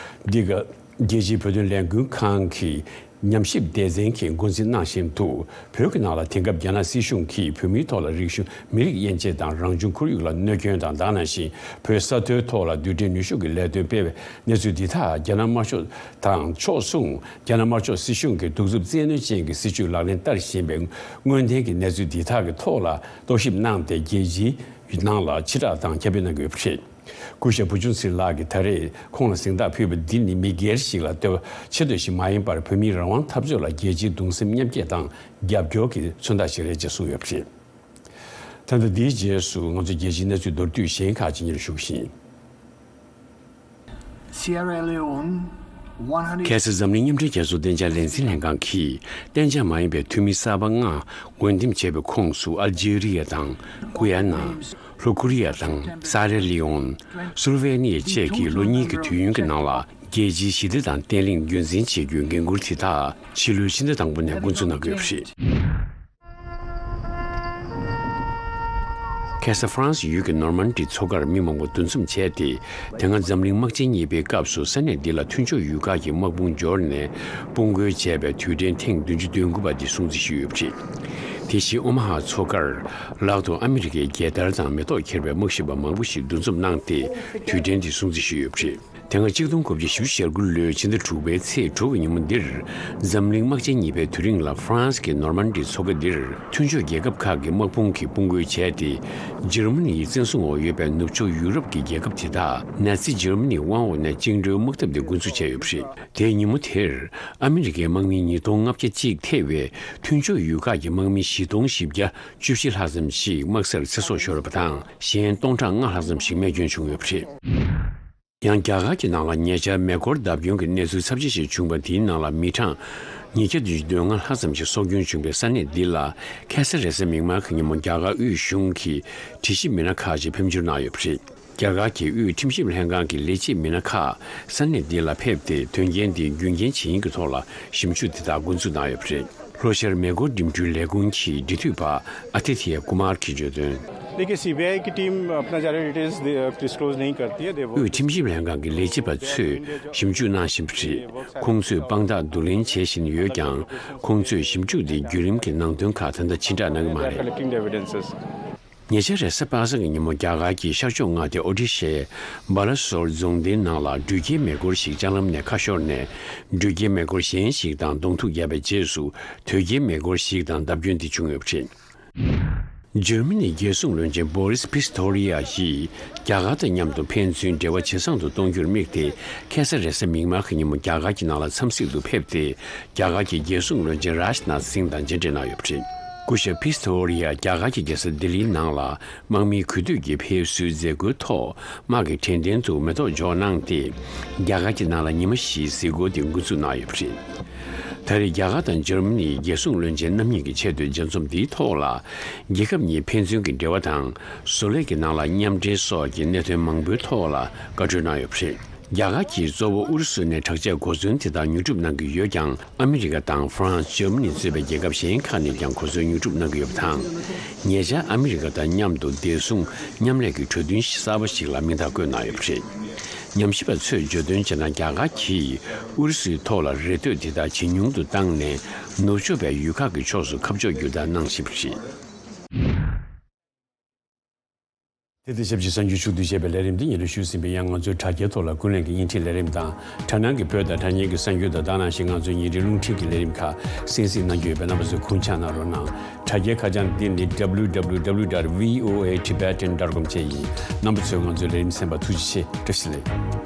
འདི་ག་རྒྱལ་སྤྱིའི་བོད་དོན་ལས་འགུལ་ཁང་གི་ཉམས་ཞིབ་སྡེ་ཚན་གྱི་འགོ་འཛིན་གནང་བཞིན་དུ། བོད་ཀྱི་ནང་ལ་དེང་སྐབས་རྒྱ་ནག་སྲིད་གཞུང་གིས་བོད་མིའི་ཐོག་ལ་རིག་གཞུང་། མི་རིགས་དབྱེ་འབྱེད་དང་། རང་བྱུང་ཁོར་ཡུག་ལ་གནོད་སྐྱོན་དང་། ད་ག་ནང་བཞིན་བོད་ས་མཐོའི་ཐོག་ལ་རྡུལ་ཕྲན་ནུས་ཤུགས་ཀྱི་ལས་དོན་སྤེལ་བའི་གནས་ཚུལ་འདི་དག་རྒྱ་ནག་དམར་ཤོག་དང་ཕྱོགས་མཚུངས་རྒྱ་ནག་དམར་ཤོག་སྲིད་གཞུང་གི་གདུག་རྩུབ་བཙན་གནོན་ཅན་གྱི་སྲིད་བྱུས་ལག་ལེན་བསྟར་བཞིན་པའི་དངོས་བདེན་གྱི་གནས་ཚུལ་འདི་དག་གི་ཐོག་ལ་རྟོག་ཞིབ་གནང་སྟེ། རྒྱལ་སྤྱིའི་ནང་ལ་ཕྱི་བསྒྲགས་དང་ཁྱབ་སྤེལ་གནང་གི་ཡོད་པ་རེད། སྐུ་ཞབས་བུ་ཆུང་ཚེ་རིང་ལགས་ཀྱིས་ད་རེས་ཁོང་ལ་གཟེངས་རྟགས་ཕུལ་བ་འདི་ནི་མི་སྒེར་ཞིག་ལ་བསྟོད་པ་ཆེད་དུ་ཞིག་མ་ཡིན་པར། བོད་མིའི་རང་དབང་འཐབ་རྩོད་ལ་རྒྱལ་སྤྱིའི་གདུང་སེམས་མཉམ་སྐྱེད་དང་རྒྱབ་སྐྱོར་གྱི་མཚོན་རྟགས་ཤིག་རེད་ཅེས་གསུངས་ཡོད་པ་རེད། ད་ལྟ་འདིའི་རྗེས་སུ་ང་ཚོ་རྒྱལ་སྤྱིའི་གནས་ཚུལ་མདོར་བསྡུས་གཞན་ཁག་ཅིག་སྙན་ཞུ་གི་ཡིན། Sierra Leone, one hundred ཁ་སང་འཛམ་གླིང་མཉམ་འབྲེལ་རྒྱལ་ཚོགས་གཏན་འཇགས་ལས་འཛིན་ལྷན་ཁང་གིས་གཏན་འཇགས་མ་ཡིན་པའི་འཐུས་མི་གསར་པ་ལྔ་འོས་འདེམས་བྱས་པའི་ཁོངས་སུ་ཨལ་ཇི་རི་ཡ་དང་། གུ་ཡ་ན། ལྷོ་ཀོ་རི་ཡ་དང་ས་ར་ལི་ཡོན། སུལ་ཝེ་ནི་ཡ་བཅས་ཀྱིས་ལོ་གཉིས་ཀྱི་དུས་ཡུན་གྱི་ནང་ལ་རྒྱལ་སྤྱིའི་ཞི་བདེ་དང་བརྟན་ལྷིང་རྒྱུན་འཛིན་བྱེད་རྒྱུའི་འགན་འཁུར་དེ་དག་ཕྱི་ལོའི་ཕྱི་ཟླ་དང་པོ་ནས་འགོ་འཛུགས་གནང་གི་ཡོད་པ་རེད། ཁ་ས་ཧྥ་རན་སི་ཡུལ་གྱི་ནོར་མན་ཌི་མཚོ་ཁར་མི་མང་པོ་འདུ་འཛོམས་བྱས་ཏེ། དེ་སྔ་འཛམ་གླིང་དམག་ཆེན་གཉིས་པའི་སྐབས་སུ་ས་གནས་འདི་ལ་མཐུན་ཕྱོགས་ཡུལ་ཁག་གི་དམག་དཔུང་འབྱོར་ནས་དཔུང་རྒོལ་བྱས་པའི་དུས་དྲན་ཐེངས་བདུན་ཅུ་དོན་དགུ་པ་འདི་སྲུང་བརྩི་ཞུས་ཡོད་པ་རེད། དེ་བཞིན་ཨོ་མ་ཧ་མཚོ་ཁར་ལག་ཏུ་ཨ་མི་རི་ཀའི་རྒྱལ་དར་དང་མེ་ཏོག་འཁྱེར་བའི་དམག་ཞབས་པ་མང་པོ་ཞིག་འདུ་འཛོམས་གནང་སྟེ་དུས་དྲན་འདི་སྲུང་བརྩི་ཞུས་ཡོད་པ་རེད། དེ་སྔ་གཅིག་སྟོང་དགུ་བརྒྱ་བཞི་བཅུ་ཞེ་དགུ་ལོའི་ཕྱི་ཟླ་དྲུག་པའི་ཚེས་དྲུག་གི་ཉིན་མོ་འདིར། འཛམ་གླིང་དམག་ཆེན་གཉིས་པའི་དུས་རིང་ལ་ཧྥ་རན་སི་གི་ནོར་མན་ཌི་མཚོ་ཁ་འདིར་མཐུན་ཕྱོགས་རྒྱལ་ཁབ་ཁག་གི་དམག་དཔུང་གིས་དཔུང་རྒོལ་བྱས་ཏེ། འཇར་མ་ནི་ཡི་བཙན་བཟུང་འོག་ཡོད་པའི་ནུབ་ཕྱོགས་ཡུ་རོབ་ཀྱི་རྒྱལ་ཁབ་དེ་དག་ནཱ་ཚི་འཇར་མ་ནིའི་དབང་འོག་ནས་བཅིངས་འགྲོལ་དམག་འཐབ་དེ་འགོ་འཛུགས་བྱས་ཡོད་པ་རེད། དེའི་ཉིན་མོ་དེར་ཨ་མི་རི་ཀའི་དམག་མི་ཉིས་སྟོང་ལྔ་བརྒྱ་གཅིག་ཐེ་བའི་མཐུན་ཕྱོགས་ཡུལ་ཁག་གི་དམག་མི་བཞི་སྟོང་བཞི་བརྒྱ་བཅུ་བཞི་ལྷག་ཙམ་ཞིག་དམག་སར་ཚེ་སྲོག་ཤོར་བ་དང་། གཞན་སྟོང་ཕྲག་ལྔ་ལྷག་ཙམ་ཞིག་རྨས་སྐྱོན་བྱུང་ཡོད་པ་རེད། ཡང་རྒྱ་གར་གྱི་ནང་ལ་ཉེ་ཆར་མེ་འཁོར་བརྡབ་སྐྱོན་གྱི་གནས་ཚུལ་ཚབས་ཆེ་ཞིག་བྱུང་བ་དེའི་ནང་ལ་མི་གྲངས་ཉིས་བརྒྱ་བདུན་ཅུ་དོན་ལྔ་ལྷག་ཙམ་ཞིག་སྲོག་སྐྱོན་བྱུང་བའི་ས་གནས་འདི་ལ་ཁ་ས་རེས་གཟའ་མིག་དམར་གྱི་ཉིན་མོ་རྒྱ་གར་དབུས་གཞུང་གི་དྲི་ཞིབ་མི་སྣ་ཁག་ཅིག་འཕེན་འབྱོར་གནང་ཡོད་པ་རེད། རྒྱ་གར་གྱི་དབུས་ཁྲིམས་ཞིབ་ལྷན་ཁང་གི་ལས་བྱེད་མི་སྣ་ཁག་ས་གནས་འདི་ལ་ཕེབས་ཏེ་དོན་རྐྱེན་འདི་རྒྱུ་རྐྱེན་ཇི་ཡིན་གྱི་ཐོག་ལ་ཞིབ་འཇུག་དེ་དག་འགོ་འཛུགས་གནང་ཡོད་པ་རེད། ལྷོ་ཤར་མེ་འཁོར་འགྲིམ་འགྲུལ་ལས་ཁུངས་ཀྱི་འབྲེལ་མཐུད་པ་ཨ་ཐི་ཐི་ཡ་ཀུ་མར་གྱིས་བརྗོད་དོན། देखिए, सीबीआई की टीम अपना ज़्यादा details disclose नहीं करती है। दे वो དབུས་ཁྲིམས་ཞིབ་ལྷན་ཁང་གི་ལས་བྱེད་པ་ཚོས་ཞིབ་འཇུག་གནང་བཞིན་པ་རེད། ཁོང་ཚོས་དཔང་རྟགས་བསྡུ་ལེན་བྱེད་བཞིན་ཡོད་ཀྱང་། ཁོང་ཚོས་ཞིབ་འཇུག་དེའི་བརྒྱུད་རིམ་གྱི་ནང་དོན་ཁག་ད་ལྟ་ཕྱིར་བསྒྲགས་གནང་གི་མ་རེད། Collecting the evidences. ཉེ་ཆར་རེས་གཟའ་པ་སངས་ཀྱི་ཉིན་མོ་རྒྱ་གར་གྱི་ཤར་ཕྱོགས་མངའ་སྡེ་ཨོ་ཌི་ཤའི་སྦ་ལ་སོར་རྫོང་སྡེའི་ནང་ལ་འགྲུལ་སྐྱེལ་མེ་འཁོར་ཞིག་ལྕགས་ལམ་ནས་ཁ་ཤོར་ནས། འགྲུལ་སྐྱེལ་མེ་འཁོར་གཞན་ཞིག་དང་གདོང་ཐུག་བརྒྱབ་པའི་རྗེས་སུ། དོས་སྐྱེལ་མེ་འཁོར་ཞིག་དང་བརྡབ་སྐྱོན་དེ་བྱུང་ཡོད་པ་རེད། འཇར་མ་ནིའི་རྒྱལ་སྲུང་བློན་ཆེན་བྷོ་རིས་པིས་ཐོ་རི་ཡ་ཡིས་རྒྱ་གར་དང་མཉམ་དུ་ཕན་ཚུན་འབྲེལ་བ་ཇེ་བཟང་དུ་གཏོང་རྒྱུར་དམིགས་ཏེ། ཁ་ས་རེས་གཟའ་མིག་དམར་གྱི་ཉིན་མོ་རྒྱ་གར་གྱི་ནང་ལ་འཚམས་གཟིགས་དུ་ཕེབས་ཏེ། རྒྱ་གར་གྱི་རྒྱལ་སྲུང་བློན་ཆེན་རཱཇ་ནཱཐ་སིང་དང་མཇལ་འཕྲད་གནང་ཡོད་པ་རེད། སྐུ་ཞབས་པིས་ཐོ་རི་ཡ་རྒྱ་གར་གྱི་རྒྱལ་ས་ལྡི་ལིའི་ནང་ལ་དམག་མིའི་གུས་འདུད་ཀྱི་ཕེབས་བསུའི་མཛད་སྒོའི་ཐོག་དམག་གི་དྲན་རྟེན་དུ་མེ་ཏོག་འཇོག་གནང་སྟེ། རྒྱ་གར་གྱི་ནང་ལ་ཉི་མ་བཞིའི་གཟིགས་སྐོར་དེ་འགོ་འཛུགས་གནང་ཡོད་པ་རེད། ད་རེས་རྒྱ་གར་དང་འཇར་མ་ནིའི་རྒྱལ་སྲུང་བློན་ཆེན་རྣམ་གཉིས་ཀྱི་ཆེས་མཐོའི་མཇལ་འཛོམས་འདིའི་ཐོག་ལ། རྒྱལ་ཁབ་གཉིས་ཕན་ཚུན་གྱི་འབྲེལ་བ་དང་བཟོ་ལས་ཀྱི་ནང་ལ་མཉམ་འབྲེལ་སོགས་ཀྱི་གནད་དོན་མང་པོའི་ཐོག་ལ་བཀའ་གྲོས་གནང་ཡོད་པ་རེད། རྒྱ་གར་གྱིས་གཙོ་བོ་ཨུ་རུ་སུ་ནས་དྲག་ཆས་གོ་མཚོན་དེ་དག་ཉོ་སྒྲུབ་གནང་གི་ཡོད་ཀྱང་། ཨ་མི་རི་ཀ་དང་ཧྥ་རན་སི། འཇར་མ་ནི་གཙོས་པའི་རྒྱལ་ཁབ་གཞན་ཁག་ནས་ཀྱང་གོ་མཚོན་ཉོ་སྒྲུབ་གནང་གི་ཡོད་པ་དང་། ཉེ་ཆར་ཨ་མི་རི་ཀ་དང་མཉམ་དུ་བདེ་སྲུང་མཉམ་ལས་ཀྱི་གྲོས་མཐུན་གསར་པ་ཞིག་ལ་མིང་རྟགས་བཀོད་གནང་ཡོད་པ་རེད། ཉམས་ཞིབ་པ་ཚོས་བརྗོད་དོན་བྱས་ན། རྒྱ་གར་གྱིས་ཨུ་རུ་སུའི་ཐོག་ལ་རེ་ལྟོས་དེ་དག་ཇེ་ཉུང་དུ་བཏང་ནས། ནུབ་ཕྱོགས་པའི་ཡུལ་ཁག་གི་ཕྱོགས་སུ་ཁ་ཕྱོགས་བསྒྱུར་ཐབས་གནང་བཞིན་པ་རེད། དེ་དང་ཆབས་ཅིག་གསར་འགྱུར་ཕྱོགས་བསྡུས་བྱས་པའི་ལས་རིམ་འདི་ཉན་ཞུ་ཟིན་པའི། ཡང་ང་ཚོའི་དྲ་རྒྱའི་ཐོག་ལ་ཀུན་གླེང་གི་བརྙན་འཕྲིན་ལས་རིམ་དང་། དྲ་སྣང་གི་བོད་དང་དྲ་བརྙན་གྱི་གསར་འགྱུར་དང་། དེ་ནང་བཞིན་ང་ཚོའི་ཉིན་རེའི་རླུང་འཕྲིན་གྱི་ལས་རིམ་ཁག་གསན་གཟིགས་གནང་རྒྱུ་ཡོད་པས། རྣམ་པ་ཚོས་ཁུངས་བཅངས་གནང་རོགས་གནང་། དྲ་རྒྱའི་ཁ་བྱང་འདི་ནི་W W W dot V O A Tibetan dot com བཅས་ཡིན། རྣམ་པ་ཚོས་ང་ཚོའི་ལས་རིམ་གསན་པར་ཐུགས་རྗེ་ཆེ། བཀྲ་ཤིས་བདེ་ལེགས།